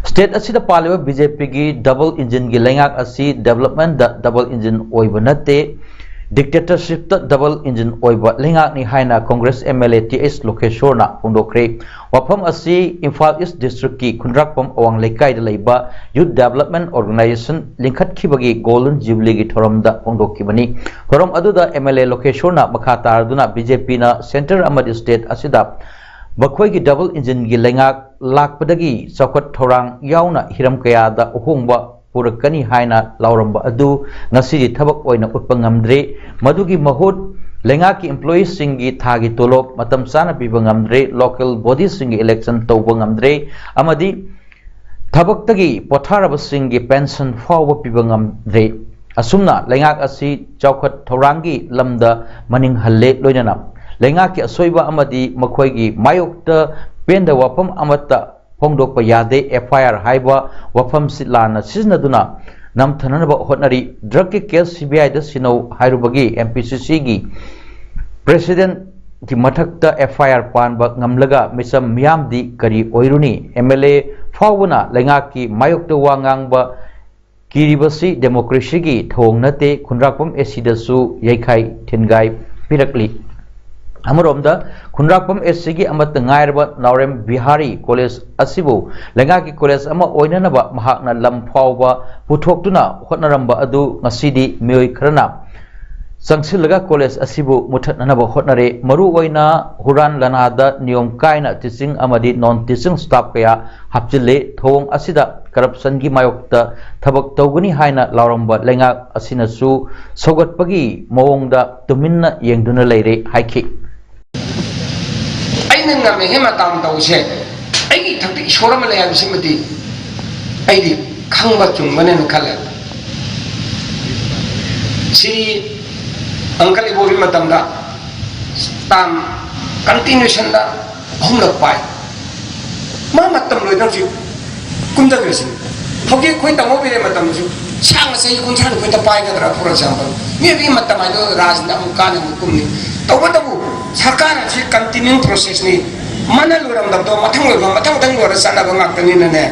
State ꯑꯁꯤꯗ ꯄꯥꯜꯂꯤꯕ B J P ꯒꯤ double engine ꯒꯤ ꯂꯩꯉꯥꯛ ꯑꯁꯤ development ꯗ double engine ꯑꯣꯏꯕ ꯅꯠꯇꯦ, dictatorship ꯇ double engine ꯑꯣꯏꯕ ꯂꯩꯉꯥꯛꯅꯤ ꯍꯥꯏꯅ Congress M L A T H ꯂꯣꯀꯦꯁ꯭ꯋꯔꯅ ꯐꯣꯡꯗꯣꯛꯈ꯭ꯔꯦ꯫ ꯋꯥꯐꯝ ꯑꯁꯤ ꯏꯝꯐꯥꯜ East district ꯀꯤ ꯈꯨꯟꯗ꯭ꯔꯥꯛꯄꯝ ꯑꯋꯥꯡ ꯂꯩꯀꯥꯏꯗ ꯂꯩꯕ Youth Development Organisation ꯂꯤꯡꯈꯠꯈꯤꯕꯒꯤ Golden Jubilee ꯒꯤ ꯊꯧꯔꯝꯗ ꯐꯣꯡꯗꯣꯛꯈꯤꯕꯅꯤ꯫ ꯊꯧꯔꯝ ꯑꯗꯨꯗ M L A ꯂꯣꯀꯦꯁ꯭ꯋꯔꯅ ꯃꯈꯥ ꯇꯥꯔꯗꯨꯅ B J P ꯅ centre ꯑꯃꯗꯤ state ꯑꯁꯤꯗ ꯃꯈꯣꯏꯒꯤ double engine ꯒꯤ ꯂꯩꯉꯥꯛ ꯂꯥꯛꯄꯗꯒꯤ ꯆꯥꯎꯈꯠ ꯊꯧꯔꯥꯡ ꯌꯥꯎꯅ ꯍꯤꯔꯝ ꯀꯌꯥꯗ ꯑꯍꯣꯡꯕ ꯄꯨꯔꯛꯀꯅꯤ ꯍꯥꯏꯅ ꯂꯥꯎꯔꯝꯕ ꯑꯗꯨ ꯉꯁꯤꯗꯤ ꯊꯕꯛ ꯑꯣꯏꯅ ꯎꯠꯄ ꯉꯝꯗ꯭ꯔꯦ꯫ ꯃꯗꯨꯒꯤ ꯃꯍꯨꯠ ꯂꯩꯉꯥꯛꯀꯤ employee ꯁꯤꯡꯒꯤ ꯊꯥꯒꯤ ꯇꯣꯂꯣꯞ ꯃꯇꯝ ꯆꯥꯅ ꯄꯤꯕ ꯉꯝꯗ꯭ꯔꯦ, local body ꯁꯤꯡꯒꯤ election ꯇꯧꯕ ꯉꯝꯗ꯭ꯔꯦ, ꯑꯃꯗꯤ ꯊꯕꯛꯇꯒꯤ ꯄꯣꯊꯥꯔꯕꯁꯤꯡꯒꯤ pension ꯐꯥꯎꯕ ꯄꯤꯕ ꯉꯝꯗ꯭ꯔꯦ꯫ ꯑꯁꯨꯝꯅ ꯂꯩꯉꯥꯛ ꯑꯁꯤ ꯆꯥꯎꯈꯠ ꯊꯧꯔꯥꯡꯒꯤ ꯂꯝꯗ ꯃꯅꯤꯡ ꯍꯜꯂꯦ, ꯂꯣꯏꯅꯅ ꯂꯩꯉꯥꯛꯀꯤ ꯑꯁꯣꯏꯕ ꯑꯃꯗꯤ ꯃꯈꯣꯏꯒꯤ ꯃꯥꯌꯣꯛꯇ ꯄꯦꯟꯗꯕ ꯋꯥꯐꯝ ꯑꯃꯠꯇ ꯐꯣꯡꯗꯣꯛꯄ ꯌꯥꯗꯦ꯫ F I R ꯍꯥꯏꯕ ꯋꯥꯐꯝꯁꯤ ꯂꯥꯟꯅ ꯁꯤꯖꯤꯟꯅꯗꯨꯅ ꯅꯝꯊꯅꯅꯕ ꯍꯣꯠꯅꯔꯤ꯫ ꯗ꯭ꯔꯒꯀꯤ ꯀꯦꯁ ꯁꯤ ꯕꯤ ꯑꯥꯏꯗ ꯁꯤꯟꯅꯧ ꯍꯥꯏꯔꯨꯕꯒꯤ ꯑꯦꯝ ꯄꯤ ꯁꯤ ꯁꯤꯒꯤ ꯄ꯭ꯔꯦꯁꯤꯗꯦꯟꯠꯀꯤ ꯃꯊꯛꯇ ꯑꯦꯐ ꯑꯥꯏ ꯑꯥꯔ ꯄꯥꯟꯕ ꯉꯝꯂꯒ ꯃꯤꯆꯝ ꯃꯤꯌꯥꯝꯗꯤ ꯀꯔꯤ ꯑꯣꯏꯔꯨꯅꯤ? ꯑꯦꯝ ꯑꯦꯜ ꯑꯦ ꯐꯥꯎꯕꯅ ꯂꯩꯉꯥꯛꯀꯤ ꯃꯥꯌꯣꯛꯇ ꯋꯥ ꯉꯥꯡꯕ ꯀꯤꯔꯤꯕꯁꯤ ꯗꯦꯃꯣꯀ꯭ꯔꯦꯁꯤꯒꯤ ꯊꯧꯑꯣꯡ ꯅꯠꯇꯦ, ꯈꯨꯟꯗ꯭ꯔꯥꯛꯄꯝ ꯑꯦꯁ ꯁꯤꯗꯁꯨ ꯌꯩꯈꯥꯏ ꯊꯤꯟꯒꯥꯏ ꯄꯤꯔꯛꯂꯤ꯫ ꯑꯃꯔꯣꯝꯗ ꯈꯨꯟꯗ꯭ꯔꯥꯛꯄꯝ ꯑꯦꯁ ꯁꯤꯒꯤ ꯑꯃꯠꯇ ꯉꯥꯏꯔꯕ ꯅꯥꯎꯔꯦꯝ ꯕꯤꯍꯥꯔꯤ ꯀꯣꯂꯦꯖ ꯑꯁꯤꯕꯨ ꯂꯩꯉꯥꯛꯀꯤ ꯀꯣꯂꯦꯖ ꯑꯃ ꯑꯣꯏꯅꯅꯕ ꯃꯍꯥꯛꯅ ꯂꯝ ꯐꯥꯎꯕ ꯄꯨꯊꯣꯛꯇꯨꯅ ꯍꯣꯠꯅꯔꯝꯕ ꯑꯗꯨ ꯉꯁꯤꯗꯤ ꯃꯤꯑꯣꯏ ꯈꯔꯅ ꯆꯪꯁꯤꯜꯂꯒ ꯀꯣꯂꯦꯖ ꯑꯁꯤꯕꯨ ꯃꯨꯠꯊꯠꯅꯅꯕ ꯍꯣꯠꯅꯔꯦ꯫ ꯃꯔꯨꯑꯣꯏꯅ ꯍꯨꯔꯥꯟ ꯂꯥꯟꯅꯥꯗ ꯅꯤꯌꯣꯝ ꯀꯥꯏꯅ ꯇꯤꯆꯤꯡ ꯑꯃꯗꯤ ꯅꯣꯟ ꯇꯤꯆꯤꯡ ꯁ꯭ꯇꯥꯐ ꯀꯌꯥ ꯍꯥꯞꯆꯤꯜꯂꯦ꯫ ꯊꯧꯑꯣꯡ ꯑꯁꯤꯗ ꯀꯔꯞꯁꯟꯒꯤ ꯃꯥꯌꯣꯛꯇ ꯊꯕꯛ ꯇꯧꯒꯅꯤ ꯍꯥꯏꯅ ꯂꯥꯎꯔꯝꯕ ꯂꯩꯉꯥꯛ ꯑꯁꯤꯅꯁꯨ ꯁꯧꯒꯠꯄꯒꯤ ꯃꯑꯣꯡꯗ ꯇꯨꯃꯤꯟꯅ ꯌꯦꯡꯗꯨꯅ ꯂꯩꯔꯦ ꯍꯥꯏꯈꯤ꯫ ꯑꯩꯅ ꯉꯝꯃꯤꯉꯩ ꯃꯇꯥꯡ ꯇꯧꯁꯦ, ꯑꯩꯒꯤ ꯏꯊꯛꯇ ꯏꯁꯣꯔ ꯑꯃ ꯂꯩ ꯍꯥꯏꯕꯁꯤꯃꯗꯤ ꯑꯩꯗꯤ ꯈꯪꯕ ꯆꯨꯝꯒꯅꯦꯅ ꯈꯜꯂꯦ꯫ ꯁꯤ ꯑꯪꯀꯜ ꯏꯕꯣꯕꯤ ꯃꯇꯝꯗ ꯇꯥꯝ ꯀꯟꯇꯤꯅ꯭ꯌꯨꯁꯟꯗ ꯑꯍꯨꯝꯂꯛ ꯄꯥꯏ꯫ ꯃꯥ ꯃꯇꯝ ꯂꯣꯏꯗꯧꯁꯤ ꯀꯨꯝꯊꯈ꯭ꯔꯁꯤ꯫ ꯍꯧꯖꯤꯛ ꯑꯩꯈꯣꯏ ꯇꯥꯃꯣ ꯕꯤꯔꯦꯟ ꯃꯇꯝꯗꯁꯨ ꯁꯥꯡꯅ ꯆꯍꯤ ꯀꯨꯟꯊ꯭ꯔꯥ ꯅꯤꯐꯨꯗ ꯄꯥꯏꯒꯗ꯭ꯔꯥ, for example? ꯃꯤ ꯑꯗꯨꯒꯤ ꯃꯇꯝ ꯍꯥꯏꯗꯣ ꯔꯥꯖꯅꯤꯇꯤꯗ ꯑꯃꯨꯛ ꯀꯥꯟꯅꯕ ꯀꯨꯝꯅꯤ꯫ ꯇꯧꯕꯇꯕꯨ ꯁꯔꯀꯥꯔ ꯑꯁꯤ continuing processꯅꯤ꯫ ꯃꯅ ꯂꯣꯏꯔꯝꯗꯕꯗꯣ ꯃꯊꯪ ꯂꯣꯏꯕ, ꯃꯊꯪ ꯃꯊꯪ ꯂꯣꯏꯔ ꯆꯠꯅꯕ ꯉꯥꯛꯇꯅꯤꯅꯅꯦ,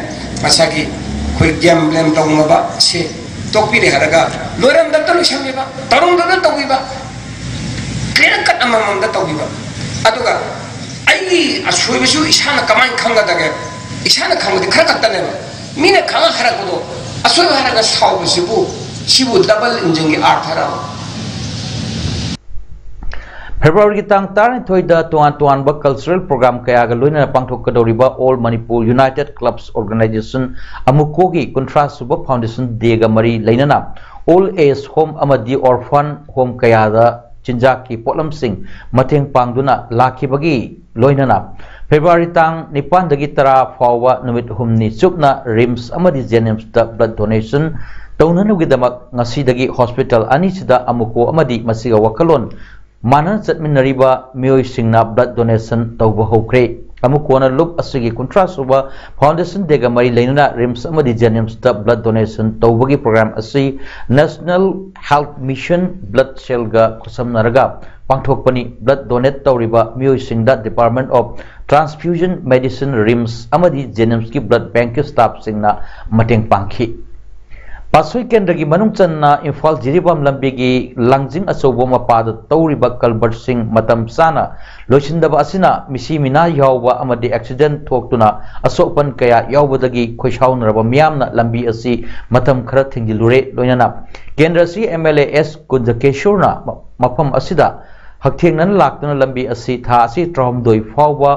ꯉꯁꯥꯏꯒꯤ ꯑꯩꯈꯣꯏ game blame ꯇꯧꯅꯕ ꯁꯦ ꯇꯣꯛꯄꯤꯔꯦ ꯍꯥꯏꯔꯒ ꯂꯣꯏꯔꯝꯗꯕꯗ ꯂꯣꯏꯁꯟꯕꯤꯕ, ꯇꯧꯔꯝꯗꯕꯗ ꯇꯧꯕꯤꯕ, clear cut ꯑꯃꯃꯝꯗ ꯇꯧꯕꯤꯕ꯫ ꯑꯗꯨꯒ ꯑꯩꯒꯤ ꯑꯁꯣꯏꯕꯁꯨ ꯏꯁꯥꯅ ꯀꯃꯥꯏꯅ ꯈꯪꯒꯗꯒꯦ? ꯏꯁꯥꯅ ꯈꯪꯕꯗꯤ ꯈꯔ ꯈꯛꯇꯅꯦꯕ꯫ ꯃꯤꯅ ꯈꯪꯉ ꯍꯥꯏꯔꯛꯄꯗꯣ, ꯑꯁꯣꯏꯕ ꯍꯥꯏꯔꯒ ꯁꯥꯎꯕꯁꯤꯕꯨ, ꯁꯤꯕꯨ double engineꯒꯤ ꯑꯥꯔꯊꯔꯕ? ꯐꯦꯕ꯭ꯔꯨꯋꯥꯔꯤꯒꯤ ꯇꯥꯡ ꯇꯔꯥꯅꯤꯊꯣꯏꯗ ꯇꯣꯉꯥꯟ ꯇꯣꯉꯥꯟꯕ cultural program ꯀꯌꯥꯒ ꯂꯣꯏꯅꯅ ꯄꯥꯡꯊꯣꯛꯀꯗꯧꯔꯤꯕ All Manipur United Clubs Organisation, ꯑꯃꯨꯀꯣꯒꯤ ꯀꯨꯟꯊ꯭ꯔꯥ ꯁꯨꯕ foundation dayꯒ ꯃꯔꯤ ꯂꯩꯅꯅ old age home ꯑꯃꯗꯤ orphan home ꯀꯌꯥꯗ ꯆꯤꯟꯖꯥꯛꯀꯤ ꯄꯣꯠꯂꯝꯁꯤꯡ ꯃꯇꯦꯡ ꯄꯥꯡꯗꯨꯅ ꯂꯥꯛꯈꯤꯕꯒꯤ ꯂꯣꯏꯅꯅ ꯐꯦꯕ꯭ꯔꯨꯋꯥꯔꯤ ꯇꯥꯡ ꯅꯤꯄꯥꯟꯗꯒꯤ ꯇꯔꯥ ꯐꯥꯎꯕ ꯅꯨꯃꯤꯠ ꯍꯨꯝꯅꯤ ꯆꯨꯞꯅ ꯔꯤꯝꯁ ꯑꯃꯗꯤ ꯖꯦꯅꯤꯝꯁꯇ blood donation ꯇꯧꯅꯅꯕꯒꯤꯗꯃꯛ ꯉꯁꯤꯗꯒꯤ hospital ꯑꯅꯤꯁꯤꯗ ꯑꯃꯨꯀꯣ ꯑꯃꯗꯤ ꯃꯁꯤꯒ ꯋꯥꯈꯜꯂꯣꯟ ꯃꯥꯟꯅꯅ ꯆꯠꯃꯤꯟꯅꯔꯤꯕ ꯃꯤꯑꯣꯏꯁꯤꯡꯅ blood donation ꯇꯧꯕ ꯍꯧꯈ꯭ꯔꯦ꯫ ꯑꯃꯨꯛ ꯀꯣꯟꯅ ꯂꯨꯞ ꯑꯁꯤꯒꯤ ꯀꯨꯟꯊ꯭ꯔꯥ ꯁꯨꯕ Foundation Day ꯒ ꯃꯔꯤ ꯂꯩꯅꯅ RIMS ꯑꯃꯗꯤ JNIMS ꯇ blood donation ꯇꯧꯕꯒꯤ program ꯑꯁꯤ National Health Mission blood cell ꯒ ꯈꯨꯠꯁꯝꯅꯔꯒ ꯄꯥꯡꯊꯣꯛꯄꯅꯤ꯫ Blood donate ꯇꯧꯔꯤꯕ ꯃꯤꯑꯣꯏꯁꯤꯡꯗ Department of Transfusion Medicine, RIMS ꯑꯃꯗꯤ JNIMS ꯀꯤ blood bank ꯀꯤ staff ꯁꯤꯡꯅ ꯃꯇꯦꯡ ꯄꯥꯡꯈꯤ꯫ ꯄꯥꯠꯁꯣꯏ ꯀꯦꯟꯗ꯭ꯔꯒꯤ ꯃꯅꯨꯡ ꯆꯟꯅ ꯏꯝꯐꯥꯜ ꯖꯤꯔꯤꯕꯥꯝ ꯂꯝꯕꯤꯒꯤ ꯂꯥꯡꯖꯤꯡ ꯑꯆꯧꯕ ꯃꯄꯥꯗ ꯇꯧꯔꯤꯕ culvert ꯁꯤꯡ ꯃꯇꯝ ꯆꯥꯅ ꯂꯣꯏꯁꯤꯟꯗꯕ ꯑꯁꯤꯅ ꯃꯤꯁꯤ ꯃꯤꯅꯥ ꯌꯥꯎꯕ ꯑꯃꯗꯤ accident ꯊꯣꯛꯇꯨꯅ ꯑꯁꯣꯛ ꯑꯄꯟ ꯀꯌꯥ ꯌꯥꯎꯕꯗꯒꯤ ꯈꯣꯏꯁꯥꯎꯅꯔꯕ ꯃꯤꯌꯥꯝꯅ ꯂꯝꯕꯤ ꯑꯁꯤ ꯃꯇꯝ ꯈꯔ ꯊꯤꯡꯖꯤꯜꯂꯨꯔꯦ꯫ ꯂꯣꯏꯅꯅ ꯀꯦꯟꯗ꯭ꯔ ꯑꯁꯤ MLA S ꯀꯨꯟꯖꯀꯦꯁꯣꯔꯅ ꯃ-, ꯃꯐꯝ ꯑꯁꯤꯗ ꯍꯛꯊꯦꯡꯅꯅ ꯂꯥꯛꯇꯨꯅ ꯂꯝꯕꯤ ꯑꯁꯤ ꯊꯥ ꯑꯁꯤ ꯇꯔꯥꯍꯨꯝꯗꯣꯏ ꯐꯥꯎꯕ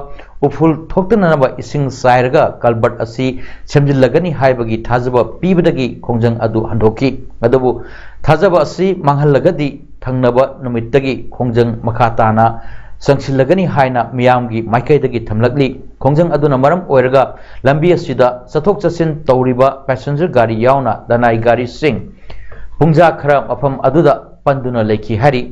ꯎꯐꯨꯜ ꯊꯣꯛꯇꯅꯅꯕ ꯏꯁꯤꯡ ꯆꯥꯏꯔꯒ culvert ꯑꯁꯤ ꯁꯦꯝꯖꯤꯜꯂꯒꯅꯤ ꯍꯥꯏꯕꯒꯤ ꯊꯥꯖꯕ ꯄꯤꯕꯗꯒꯤ ꯈꯣꯡꯖꯪ ꯑꯗꯨ ꯍꯟꯗꯣꯛꯈꯤ꯫ ꯑꯗꯨꯕꯨ ꯊꯥꯖꯕ ꯑꯁꯤ ꯃꯥꯡꯍꯜꯂꯒꯗꯤ ꯊꯪꯅꯕ ꯅꯨꯃꯤꯠꯇꯒꯤ ꯈꯣꯡꯖꯪ ꯃꯈꯥ ꯇꯥꯅ ꯆꯪꯁꯤꯜꯂꯒꯅꯤ ꯍꯥꯏꯅ ꯃꯤꯌꯥꯝꯒꯤ ꯃꯥꯏꯀꯩꯗꯒꯤ ꯊꯝꯂꯛꯂꯤ꯫ ꯈꯣꯡꯖꯪ ꯑꯗꯨꯅ ꯃꯔꯝ ꯑꯣꯏꯔꯒ ꯂꯝꯕꯤ ꯑꯁꯤꯗ ꯆꯠꯊꯣꯛ ꯆꯠꯁꯤꯟ ꯇꯧꯔꯤꯕ passenger ꯒꯥꯔꯤ ꯌꯥꯎꯅ ꯂꯅꯥꯏ ꯒꯥꯔꯤꯁꯤꯡ ꯄꯨꯡꯖꯥ ꯈꯔ ꯃꯐꯝ ꯑꯗꯨꯗ ꯄꯟꯗꯨꯅ ꯂꯩꯈꯤ ꯍꯥꯏꯔꯤ꯫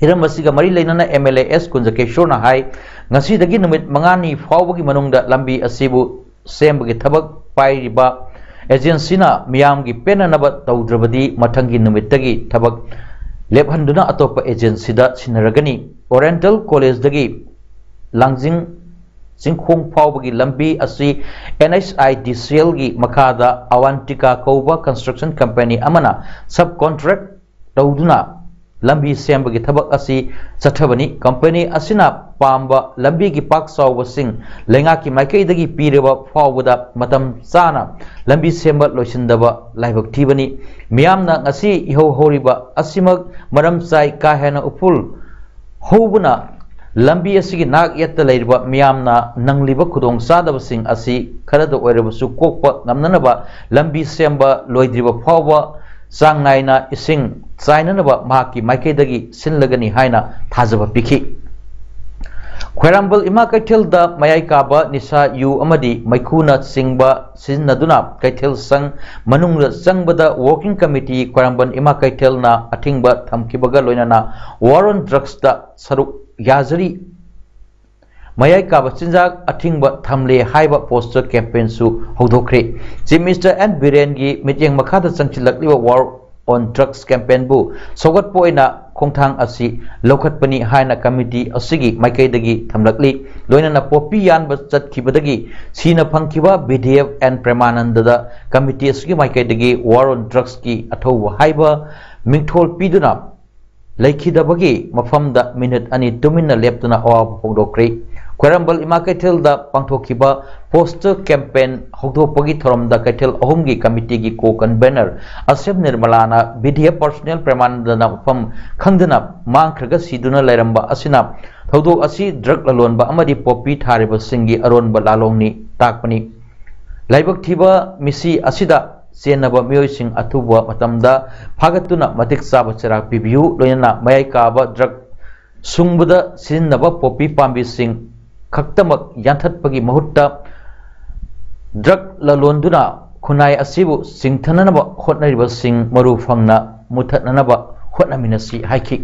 ꯍꯤꯔꯝ ꯑꯁꯤꯒ ꯃꯔꯤ ꯂꯩꯅꯅ MLA S ꯀꯨꯟꯖꯀꯦꯁꯣꯔꯅ ꯍꯥꯏ, ꯉꯁꯤꯗꯒꯤ ꯅꯨꯃꯤꯠ ꯃꯉꯥꯅꯤ ꯐꯥꯎꯕꯒꯤ ꯃꯅꯨꯡꯗ ꯂꯝꯕꯤ ꯑꯁꯤꯕꯨ ꯁꯦꯝꯕꯒꯤ ꯊꯕꯛ ꯄꯥꯏꯔꯤꯕ agency ꯅ ꯃꯤꯌꯥꯝꯒꯤ ꯄꯦꯟꯅꯅꯕ ꯇꯧꯗ꯭ꯔꯕꯗꯤ ꯃꯊꯪꯒꯤ ꯅꯨꯃꯤꯠꯇꯒꯤ ꯊꯕꯛ ꯂꯦꯞꯍꯟꯗꯨꯅ ꯑꯇꯣꯞꯄ agency ꯗ ꯁꯤꯟꯅꯔꯒꯅꯤ꯫ Oriental College ꯗꯒꯤ ꯂꯥꯡꯖꯤꯡ ꯆꯤꯡꯈꯣꯡ ꯐꯥꯎꯕꯒꯤ ꯂꯝꯕꯤ ꯑꯁꯤ NHIDCL ꯒꯤ ꯃꯈꯥꯗ Avantika ꯀꯧꯕ construction company ꯑꯃꯅ sub contract ꯇꯧꯗꯨꯅ ꯂꯝꯕꯤ ꯁꯦꯝꯕꯒꯤ ꯊꯕꯛ ꯑꯁꯤ ꯆꯠꯊꯕꯅꯤ꯫ Company ꯑꯁꯤꯅ ꯄꯥꯝꯕ ꯂꯝꯕꯤꯒꯤ ꯄꯥꯛ ꯆꯥꯎꯕꯁꯤꯡ ꯂꯩꯉꯥꯛꯀꯤ ꯃꯥꯏꯀꯩꯗꯒꯤ ꯄꯤꯔꯕ ꯐꯥꯎꯕꯗ ꯃꯇꯝ ꯆꯥꯅ ꯂꯝꯕꯤ ꯁꯦꯝꯕ ꯂꯣꯏꯁꯤꯟꯗꯕ ꯂꯥꯏꯕꯛ ꯊꯤꯕꯅꯤ꯫ ꯃꯤꯌꯥꯝꯅ ꯉꯁꯤ ꯏꯍꯧ ꯍꯧꯔꯤꯕ ꯑꯁꯤꯃꯛ ꯃꯔꯝ ꯆꯥꯏ꯫ ꯀꯥ ꯍꯦꯟꯅ ꯎꯐꯨꯜ ꯍꯧꯕꯅ ꯂꯝꯕꯤ ꯑꯁꯤꯒꯤ ꯅꯥꯛ ꯌꯦꯠꯇ ꯂꯩꯔꯤꯕ ꯃꯤꯌꯥꯝꯅ ꯅꯪꯂꯤꯕ ꯈꯨꯗꯣꯡꯆꯥꯗꯕꯁꯤꯡ ꯑꯁꯤ ꯈꯔꯗ ꯑꯣꯏꯔꯕꯁꯨ ꯀꯣꯛꯄ ꯉꯝꯅꯅꯕ ꯂꯝꯕꯤ ꯁꯦꯝꯕ ꯂꯣꯏꯗ꯭ꯔꯤꯕ ꯐꯥꯎꯕ ꯆꯥꯡ ꯅꯥꯏꯅ ꯏꯁꯤꯡ ꯆꯥꯏꯅꯅꯕ ꯃꯍꯥꯛꯀꯤ ꯃꯥꯏꯀꯩꯗꯒꯤ ꯁꯤꯜꯂꯒꯅꯤ ꯍꯥꯏꯅ ꯊꯥꯖꯕ ꯄꯤꯈꯤ꯫ ꯈ꯭ꯋꯥꯏꯔꯝꯕꯟ ꯏꯃꯥ ꯀꯩꯊꯦꯜꯗ ꯃꯌꯥꯏ ꯀꯥꯕ ꯅꯤꯁꯥ ꯌꯨ ꯑꯃꯗꯤ ꯃꯩꯈꯨꯅ ꯆꯤꯡꯕ ꯁꯤꯖꯤꯟꯅꯗꯨꯅ ꯀꯩꯊꯦꯜ ꯁꯪ ꯃꯅꯨꯡꯗ ꯆꯪꯕꯗ working committee ꯈ꯭ꯋꯥꯏꯔꯝꯕꯟ ꯏꯃꯥ ꯀꯩꯊꯦꯜꯅ ꯑꯊꯤꯡꯕ ꯊꯝꯈꯤꯕꯒ ꯂꯣꯏꯅꯅ war on drugs ꯇ ꯁꯔꯨꯛ ꯌꯥꯖꯔꯤ꯫ ꯃꯌꯥꯏ ꯀꯥꯕ ꯆꯤꯟꯖꯥꯛ ꯑꯊꯤꯡꯕ ꯊꯝꯂꯦ ꯍꯥꯏꯕ ꯄꯣꯁꯇꯔ ꯀꯦꯝꯄꯦꯟꯁꯨ ꯍꯧꯗꯣꯛꯈ꯭ꯔꯦ꯫ ꯆꯤꯐ ꯃꯤꯅꯤꯁꯇꯔ ꯑꯦꯟ ꯕꯤꯔꯦꯟꯒꯤ ꯃꯤꯠꯌꯦꯡ ꯃꯈꯥꯗ ꯆꯪꯁꯤꯜꯂꯛꯂꯤꯕ ꯋꯥꯔ ꯑꯣꯟ ꯗ꯭ꯔꯒꯁ ꯀꯦꯝꯄꯦꯟꯕꯨ ꯁꯧꯒꯠꯄ ꯑꯣꯏꯅ ꯈꯣꯡꯊꯥꯡ ꯑꯁꯤ ꯂꯧꯈꯠꯄꯅꯤ ꯍꯥꯏꯅ ꯀꯃꯤꯇꯤ ꯑꯁꯤꯒꯤ ꯃꯥꯏꯀꯩꯗꯒꯤ ꯊꯝꯂꯛꯂꯤ꯫ ꯂꯣꯏꯅꯅ ꯄꯣꯄꯤ ꯌꯥꯟꯕ ꯆꯠꯈꯤꯕꯗꯒꯤ ꯁꯤꯅ ꯐꯪꯈꯤꯕ ꯕꯤꯗꯤꯑꯦꯐ ꯑꯦꯟ ꯄ꯭ꯔꯦꯃꯥꯅꯟꯗꯗ ꯀꯃꯤꯇꯤ ꯑꯁꯤꯒꯤ ꯃꯥꯏꯀꯩꯗꯒꯤ ꯋꯥꯔ ꯑꯣꯟ ꯗ꯭ꯔꯒꯁꯀꯤ ꯑꯊꯧꯕ ꯍꯥꯏꯕ ꯃꯤꯡꯊꯣꯜ ꯄꯤꯗꯨꯅ ꯂꯩꯈꯤꯗꯕꯒꯤ ꯃꯐꯝꯗ ꯃꯤꯅꯤꯠ ꯑꯅꯤ ꯇꯨꯃꯤꯟꯅ ꯂꯦꯞꯇꯨꯅ ꯑꯋꯥꯕ ꯐꯣꯡꯗꯣꯛꯈ꯭ꯔꯦ꯫ ꯈ꯭ꯋꯥꯏꯔꯝꯕꯟ ꯏꯃꯥ ꯀꯩꯊꯦꯜꯗ ꯄꯥꯡꯊꯣꯛꯈꯤꯕ ꯄꯣꯁꯇꯔ ꯀꯦꯝꯄꯦꯟ ꯍꯧꯗꯣꯛꯄꯒꯤ ꯊꯧꯔꯝꯗ ꯀꯩꯊꯦꯜ ꯑꯍꯨꯝꯒꯤ ꯀꯃꯤꯇꯤꯒꯤ ꯀꯣ ꯀꯟꯚꯦꯅꯔ ꯑꯁꯦꯝ ꯅꯤꯔꯃꯂꯥꯅ ꯕꯤꯗꯤꯑꯦꯐ ꯄꯔꯁꯣꯅꯦꯜ ꯄ꯭ꯔꯦꯃꯥꯅꯟꯗꯅ ꯃꯐꯝ ꯈꯪꯗꯅ ꯃꯥꯡꯈ꯭ꯔꯒ ꯁꯤꯗꯨꯅ ꯂꯩꯔꯝꯕ ꯑꯁꯤꯅ ꯊꯧꯗꯣꯛ ꯑꯁꯤ ꯗ꯭ꯔꯒ ꯂꯂꯣꯟꯕ ꯑꯃꯗꯤ ꯄꯣꯄꯤ ꯊꯥꯔꯤꯕꯁꯤꯡꯒꯤ ꯑꯔꯣꯟꯕ ꯂꯥꯂꯣꯡꯅꯤ ꯇꯥꯛꯄꯅꯤ꯫ ꯂꯥꯏꯕꯛ ꯊꯤꯕ ꯃꯤꯁꯤ ꯑꯁꯤꯗ ꯆꯦꯟꯅꯕ ꯃꯤꯑꯣꯏꯁꯤꯡ ꯑꯊꯨꯕ ꯃꯇꯝꯗ ꯐꯥꯒꯠꯇꯨꯅ ꯃꯇꯤꯛ ꯆꯥꯕ ꯆꯩꯔꯥꯛ ꯄꯤꯕꯤꯌꯨ꯫ ꯂꯣꯏꯅꯅ ꯃꯌꯥꯏ ꯀꯥꯕ ꯗ꯭ꯔꯒ ꯁꯨꯡꯕꯗ ꯁꯤꯖꯤꯟꯅꯕ ꯄꯣꯄꯤ ꯄꯥꯝꯕꯤꯁꯤꯡ ꯈꯛꯇꯃꯛ ꯌꯥꯟꯊꯠꯄꯒꯤ ꯃꯍꯨꯠꯇ ꯗ꯭ꯔꯒ ꯂꯂꯣꯟꯗꯨꯅ ꯈꯨꯟꯅꯥꯏ ꯑꯁꯤꯕꯨ ꯆꯤꯡꯊꯅꯅꯕ ꯍꯣꯠꯅꯔꯤꯕꯁꯤꯡ ꯃꯔꯨ ꯐꯪꯅ ꯃꯨꯊꯠꯅꯅꯕ ꯍꯣꯠꯅꯃꯤꯟꯅꯁꯤ ꯍꯥꯏꯈꯤ꯫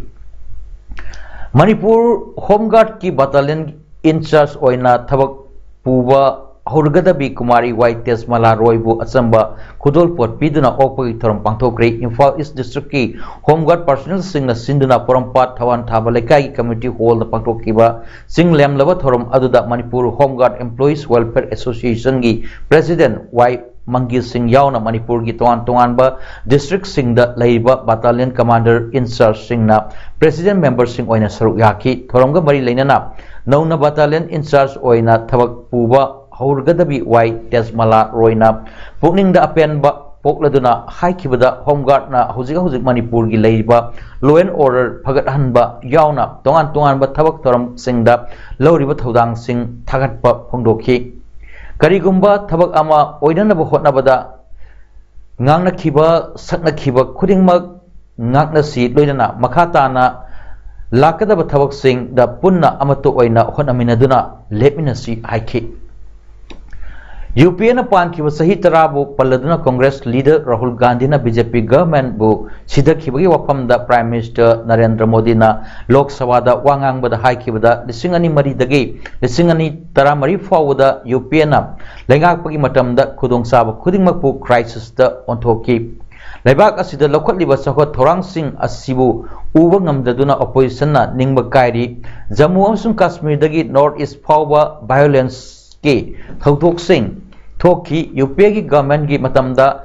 ꯃꯅꯤꯄꯨꯔ ꯍꯣꯝ ꯒꯥꯔꯗꯀꯤ ꯕꯠꯇꯥꯂꯤꯌꯟ ꯏꯟꯆꯥꯔꯖ ꯑꯣꯏꯅ ꯊꯕꯛ ꯄꯨꯕ ꯍꯧꯔꯒꯗꯕꯤ ꯀꯨꯃꯥꯔꯤ ꯋꯥꯏ ꯇꯦꯖꯃꯂꯥ ꯔꯣꯏꯕꯨ ꯑꯆꯝꯕ ꯈꯨꯗꯣꯜꯄꯣꯠ ꯄꯤꯗꯨꯅ ꯑꯣꯛꯄꯒꯤ ꯊꯧꯔꯝ ꯄꯥꯡꯊꯣꯛꯈ꯭ꯔꯦ꯫ ꯏꯝꯐꯥꯜ ꯏꯁ ꯗꯤꯁꯇ꯭ꯔꯤꯛꯀꯤ ꯍꯣꯝ ꯒꯥꯔꯗ ꯄꯥꯔꯁꯣꯅꯦꯜꯁꯤꯡꯅ ꯁꯤꯟꯗꯨꯅ ꯄꯣꯔꯣꯝꯄꯥꯠ ꯊꯋꯥꯟ ꯊꯥꯕ ꯂꯩꯀꯥꯏꯒꯤ ꯀꯝꯃ꯭ꯌꯨꯅꯤꯇꯤ ꯍꯣꯜꯗ ꯄꯥꯡꯊꯣꯛꯈꯤꯕ ꯆꯤꯡ ꯂꯦꯝꯂꯕ ꯊꯧꯔꯝ ꯑꯗꯨꯗ Manipur home guard employees welfare ꯑꯦꯁꯣꯁꯤꯌꯦꯁꯟꯒꯤ ꯄ꯭ꯔꯦꯁꯤꯗꯦꯟꯠ ꯋꯥꯏ ꯃꯪꯒꯤꯁꯤꯡ ꯌꯥꯎꯅ ꯃꯅꯤꯄꯨꯔꯒꯤ ꯇꯣꯉꯥꯟ ꯇꯣꯉꯥꯟꯕ ꯗꯤꯁꯇ꯭ꯔꯤꯛꯁꯤꯡꯗ ꯂꯩꯔꯤꯕ ꯕꯠꯇꯥꯂꯤꯌꯟ ꯀꯃꯥꯟꯗꯔ ꯏꯟꯆꯥꯔꯖꯁꯤꯡꯅ ꯄ꯭ꯔꯦꯁꯤꯗꯦꯟꯠ ꯃꯦꯝꯕꯔꯁꯤꯡ ꯑꯣꯏꯅ ꯁꯔꯨꯛ ꯌꯥꯈꯤ꯫ ꯊꯧꯔꯝꯒ ꯃꯔꯤ ꯂꯩꯅꯅ ꯅꯧꯅ ꯕꯠꯇꯥꯂꯤꯌꯟ ꯏꯟꯆꯥꯔꯖ ꯑꯣꯏꯅ ꯊꯕꯛ ꯄꯨꯕ ꯍꯧꯔꯒꯗꯕꯤ ꯋꯥꯏ ꯇꯦꯖꯃꯂꯥ ꯔꯣꯏꯅ ꯄꯨꯛꯅꯤꯡꯗ ꯑꯄꯦꯟꯕ ꯄꯣꯛꯂꯗꯨꯅ ꯍꯥꯏꯈꯤꯕꯗ, ꯍꯣꯝ ꯒꯥꯔꯗꯅ ꯍꯧꯖꯤꯛ ꯍꯧꯖꯤꯛ ꯃꯅꯤꯄꯨꯔꯒꯤ ꯂꯩꯔꯤꯕ law and order ꯐꯒꯠꯍꯟꯕ ꯌꯥꯎꯅ ꯇꯣꯉꯥꯟ ꯇꯣꯉꯥꯟꯕ ꯊꯕꯛ ꯊꯧꯔꯝꯁꯤꯡꯗ ꯂꯧꯔꯤꯕ ꯊꯧꯗꯥꯡꯁꯤꯡ ꯊꯥꯒꯠꯄ ꯐꯣꯡꯗꯣꯛꯈꯤ꯫ ꯀꯔꯤꯒꯨꯝꯕ ꯊꯕꯛ ꯑꯃ ꯑꯣꯏꯅꯅꯕ ꯍꯣꯠꯅꯕꯗ ꯉꯥꯡꯅꯈꯤꯕ, ꯁꯛꯅꯈꯤꯕ ꯈꯨꯗꯤꯡꯃꯛ ꯉꯥꯛꯅꯁꯤ, ꯂꯣꯏꯅꯅ ꯃꯈꯥ ꯇꯥꯅ ꯂꯥꯛꯀꯗꯕ ꯊꯕꯛꯁꯤꯡꯗ ꯄꯨꯟꯅ ꯑꯃꯠꯇ ꯑꯣꯏꯅ ꯍꯣꯠꯅꯃꯤꯟꯅꯗꯨꯅ ꯂꯦꯞꯃꯤꯟꯅꯁꯤ ꯍꯥꯏꯈꯤ꯫ UPAꯅ ꯄꯥꯟꯈꯤꯕ ꯆꯍꯤ ꯇꯔꯥꯕꯨ ꯄꯜꯂꯗꯨꯅ Congress leader Rahul Gandhiꯅ BJP governmentꯕꯨ ꯁꯤꯊꯈꯤꯕꯒꯤ ꯋꯥꯐꯝꯗ Prime Minister Narendra ꯃꯣꯗꯤꯅ Lok Sabhaꯗ ꯋꯥ ꯉꯥꯡꯕꯗ ꯍꯥꯏꯈꯤꯕꯗ, ꯂꯤꯁꯤꯡ ꯑꯅꯤ ꯃꯔꯤꯗꯒꯤ ꯂꯤꯁꯤꯡ ꯑꯅꯤ ꯇꯔꯥꯃꯔꯤ ꯐꯥꯎꯕꯗ UPAꯅ ꯂꯩꯉꯥꯛꯄꯒꯤ ꯃꯇꯝꯗ ꯈꯨꯗꯣꯡꯆꯥꯕ ꯈꯨꯗꯤꯡꯃꯛꯄꯨ crisisꯇ ꯑꯣꯟꯊꯣꯛꯈꯤ꯫ ꯂꯩꯕꯥꯛ ꯑꯁꯤꯗ ꯂꯧꯈꯠꯂꯤꯕ ꯆꯥꯎꯈꯠ ꯊꯧꯔꯥꯡꯁꯤꯡ ꯑꯁꯤꯕꯨ ꯎꯕ ꯉꯝꯗꯗꯨꯅ oppositionꯅ ꯅꯤꯡꯕ ꯀꯥꯏꯔꯤ꯫ ꯖꯝꯃꯨ ꯑꯃꯁꯨꯡ ꯀꯥꯁꯃꯤꯔꯗꯒꯤ North East ꯐꯥꯎꯕ violenceꯀꯤ ꯊꯧꯗꯣꯛꯁꯤꯡ ꯊꯣꯛꯈꯤ꯫ UPAꯒꯤ governmentꯀꯤ ꯃꯇꯝꯗ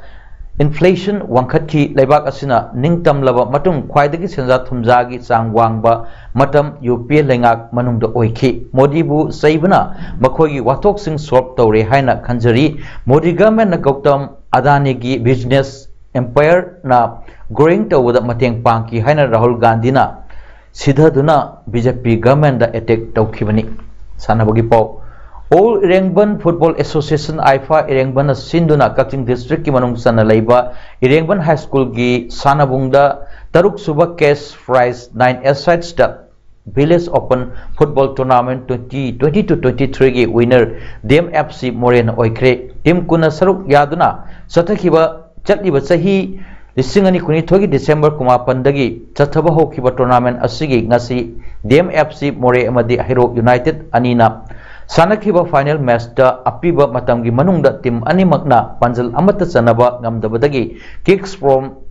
inflation ꯋꯥꯡꯈꯠꯈꯤ꯫ ꯂꯩꯕꯥꯛ ꯑꯁꯤꯅ ꯅꯤꯡꯇꯝꯂꯕ ꯃꯇꯨꯡ ꯈ꯭ꯋꯥꯏꯗꯒꯤ ꯁꯦꯟꯖꯥ ꯊꯨꯝꯖꯥꯒꯤ ꯆꯥꯡ ꯋꯥꯡꯕ ꯃꯇꯝ UPA ꯂꯩꯉꯥꯛ ꯃꯅꯨꯡꯗ ꯑꯣꯏꯈꯤ꯫ ꯃꯣꯗꯤꯕꯨ ꯆꯩꯕꯅ ꯃꯈꯣꯏꯒꯤ ꯋꯥꯊꯣꯛꯁꯤꯡ solve ꯇꯧꯔꯦ ꯍꯥꯏꯅ ꯈꯟꯖꯔꯤ꯫ ꯃꯣꯗꯤ governmentꯅ ꯒꯧꯇꯝ ꯑꯗꯥꯅꯤꯒꯤ business empireꯅ growing ꯇꯧꯕꯗ ꯃꯇꯦꯡ ꯄꯥꯡꯈꯤ ꯍꯥꯏꯅ ꯔꯥꯍꯨꯜ ꯒꯥꯟꯙꯤꯅ ꯁꯤꯊꯗꯨꯅ BJP governmentꯗ attack ꯇꯧꯈꯤꯕꯅꯤ꯫ ꯁꯥꯟꯅꯕꯒꯤ ꯄꯥꯎ꯫ All Irangband Football Association, IFA, ꯏꯔꯦꯡꯕꯟꯅ ꯁꯤꯟꯗꯨꯅ ꯀꯛꯆꯤꯡ districtꯀꯤ ꯃꯅꯨꯡ ꯆꯟꯅ ꯂꯩꯕ ꯏꯔꯦꯡꯕꯟ High Schoolꯒꯤ ꯁꯥꯟꯅꯕꯨꯡꯗ ꯇꯔꯨꯛ ꯁꯨꯕ cash prize nine-a-sidesꯇ Village Open Football Tournament twenty twenty-two twenty-threeꯒꯤ winner DMFC ꯃꯣꯔꯦꯅ ꯑꯣꯏꯈ꯭ꯔꯦ꯫ Team ꯀꯨꯟꯅ ꯁꯔꯨꯛ ꯌꯥꯗꯨꯅ ꯆꯠꯊꯈꯤꯕ, ꯆꯠꯂꯤꯕ ꯆꯍꯤ ꯂꯤꯁꯤꯡ ꯑꯅꯤ ꯀꯨꯟꯅꯤꯊꯣꯏꯒꯤ December ꯀꯨꯟꯃꯥꯄꯟꯗꯒꯤ ꯆꯠꯊꯕ ꯍꯧꯈꯤꯕ tournament ꯑꯁꯤꯒꯤ ꯉꯁꯤ DMFC ꯃꯣꯔꯦ ꯑꯃꯗꯤ ꯍꯩꯔꯣꯛ United ꯑꯅꯤꯅ ꯁꯥꯟꯅꯈꯤꯕ final matchꯇ ꯑꯄꯤꯕ ꯃꯇꯝꯒꯤ ꯃꯅꯨꯡꯗ team ꯑꯅꯤꯃꯛꯅ ꯄꯥꯟꯖꯜ ꯑꯃꯠꯇ ꯆꯟꯅꯕ ꯉꯝꯗꯕꯗꯒꯤ kicks from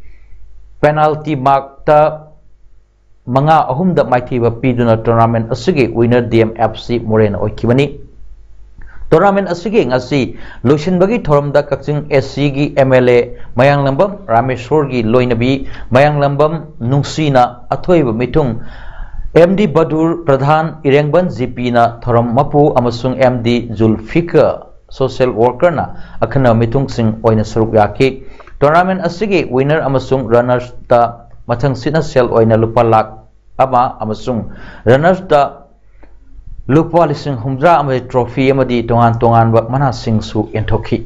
penalty markꯇ ꯃꯉꯥ ꯑꯍꯨꯝꯗ ꯃꯥꯏꯊꯤꯕ ꯄꯤꯗꯨꯅ tournament ꯑꯁꯤꯒꯤ winner DMFC ꯃꯣꯔꯦꯅ ꯑꯣꯏꯈꯤꯕꯅꯤ꯫ Tournament ꯑꯁꯤꯒꯤ ꯉꯁꯤ ꯂꯣꯏꯁꯤꯟꯕꯒꯤ ꯊꯧꯔꯝꯗ ꯀꯛꯆꯤꯡ ACꯒꯤ MLA ꯃꯌꯥꯡꯂꯝꯕꯝ ꯔꯥꯃꯦꯁꯣꯔꯒꯤ ꯂꯣꯏꯅꯕꯤ ꯃꯌꯥꯡꯂꯝꯕꯝ ꯅꯨꯡꯁꯤꯅ ꯑꯊꯣꯏꯕ ꯃꯤꯊꯨꯡ, MD ꯕꯗꯨꯔ ꯄ꯭ꯔꯙꯥꯟ ꯏꯔꯦꯡꯕꯟ GPꯅ ꯊꯧꯔꯝ ꯃꯄꯨ ꯑꯃꯁꯨꯡ MD ꯖꯨꯜꯐꯤꯀꯔ social workerꯅ ꯑꯈꯟꯅꯕ ꯃꯤꯊꯨꯡꯁꯤꯡ ꯑꯣꯏꯅ ꯁꯔꯨꯛ ꯌꯥꯈꯤ꯫ Tournament ꯑꯁꯤꯒꯤ winner ꯑꯃꯁꯨꯡ runnersꯇ ꯃꯊꯪꯁꯤꯠꯅ ꯁꯦꯜ ꯑꯣꯏꯅ ꯂꯨꯄꯥ ꯂꯥꯈ ꯑꯃ ꯑꯃꯁꯨꯡ runnersꯇ ꯂꯨꯄꯥ ꯂꯤꯁꯤꯡ ꯍꯨꯝꯗ꯭ꯔꯥ ꯑꯃꯗꯤ trophy ꯑꯃꯗꯤ ꯇꯣꯉꯥꯟ ꯇꯣꯉꯥꯟꯕ ꯃꯅꯥꯁꯤꯡꯁꯨ ꯌꯦꯟꯊꯣꯛꯈꯤ꯫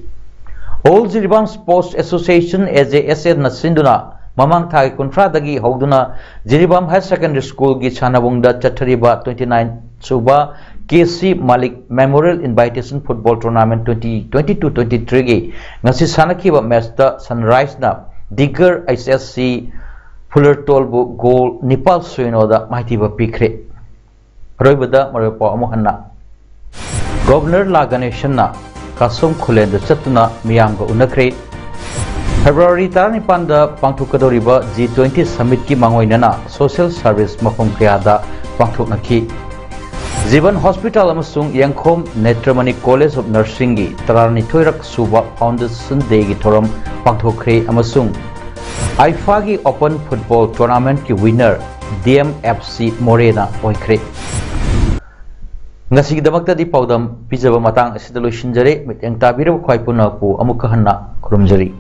All Jiribam Sports Association, AJSAꯅ ꯁꯤꯟꯗꯨꯅ ꯃꯃꯥꯡ ꯊꯥꯒꯤ ꯀꯨꯟꯊ꯭ꯔꯥꯗꯒꯤ ꯍꯧꯗꯨꯅ ꯖꯤꯔꯤꯕꯥꯝ Higher Secondary Schoolꯒꯤ ꯁꯥꯟꯅꯕꯨꯡꯗ ꯆꯠꯊꯔꯤꯕ twenty-nine ꯁꯨꯕ ꯀꯦ ꯁꯤ ꯃꯥꯂꯤꯛ Memorial Invitation Football Tournament twenty twenty-two twenty-three ꯒꯤ ꯉꯁꯤ ꯁꯥꯟꯅꯈꯤꯕ ꯃꯦꯠꯆꯇ ꯁꯟꯔꯥꯏꯖꯅ digger H S C ꯐꯨꯂꯔꯇꯣꯜꯕꯨ goal ꯅꯤꯄꯥꯜ ꯁꯣꯏꯅꯣꯗ ꯃꯥꯏꯊꯤꯕ ꯄꯤꯈ꯭ꯔꯦ꯫ ꯑꯔꯣꯏꯕꯗ ꯃꯔꯨꯑꯣꯏ ꯄꯥꯎ ꯑꯃꯨꯛ ꯍꯟꯅ꯫ ꯒꯣꯚꯔꯅꯔ ꯂꯥ ꯒꯅꯦꯁꯟꯅ ꯀꯥꯁꯣꯝ ꯈꯨꯂꯦꯟꯗ ꯆꯠꯇꯨꯅ ꯃꯤꯌꯥꯝꯒ ꯎꯅꯈ꯭ꯔꯦ꯫ ꯐꯦꯕ꯭ꯔꯨꯋꯥꯔꯤ ꯇꯔꯥꯅꯤꯄꯥꯟꯗ ꯄꯥꯡꯊꯣꯛꯀꯗꯧꯔꯤꯕ ꯖꯤ ꯇ꯭ꯋꯦꯟꯇꯤ ꯁꯃꯤꯠꯀꯤ ꯃꯥꯡꯑꯣꯏꯅꯅ ꯁꯣꯁꯤꯌꯦꯜ ꯁꯥꯔꯚꯤꯁ ꯃꯐꯝ ꯀꯌꯥꯗ ꯄꯥꯡꯊꯣꯛꯅꯈꯤ꯫ ꯖꯤꯕꯟ ꯍꯣꯁꯄꯤꯇꯥꯜ ꯑꯃꯁꯨꯡ ꯌꯦꯡꯈꯣꯝ ꯅꯦꯇ꯭ꯔꯃꯅꯤ ꯀꯣꯂꯦꯖ ꯑꯣꯐ ꯅꯔꯁꯤꯡꯒꯤ ꯇꯔꯥꯅꯤꯊꯣꯏꯔꯛ ꯁꯨꯕ ꯐꯥꯎꯟꯗꯦꯁꯟ ꯗꯦꯒꯤ ꯊꯧꯔꯝ ꯄꯥꯡꯊꯣꯛꯈ꯭ꯔꯦ ꯑꯃꯁꯨꯡ ꯑꯥꯏꯐꯥꯒꯤ ꯑꯣꯄꯟ ꯐꯨꯠꯕꯣꯜ ꯇꯣꯔꯅꯥꯃꯦꯟꯠꯀꯤ winner D M F C ꯃꯣꯔꯦꯅ ꯑꯣꯏꯈ꯭ꯔꯦ꯫ ꯉꯁꯤꯒꯤꯗꯃꯛꯇꯗꯤ ꯄꯥꯎꯗꯝ ꯄꯤꯖꯕ ꯃꯇꯥꯡ ꯑꯁꯤꯗ ꯂꯣꯏꯁꯤꯟꯖꯔꯦ꯫ ꯃꯤꯠꯌꯦꯡ ꯇꯥꯕꯤꯔꯕ ꯈ꯭ꯋꯥꯏ ꯄꯨꯝꯅꯃꯛꯄꯨ ꯑꯃꯨꯛꯀ ꯍꯟꯅ ꯈꯨꯔꯨꯝꯖꯔꯤ꯫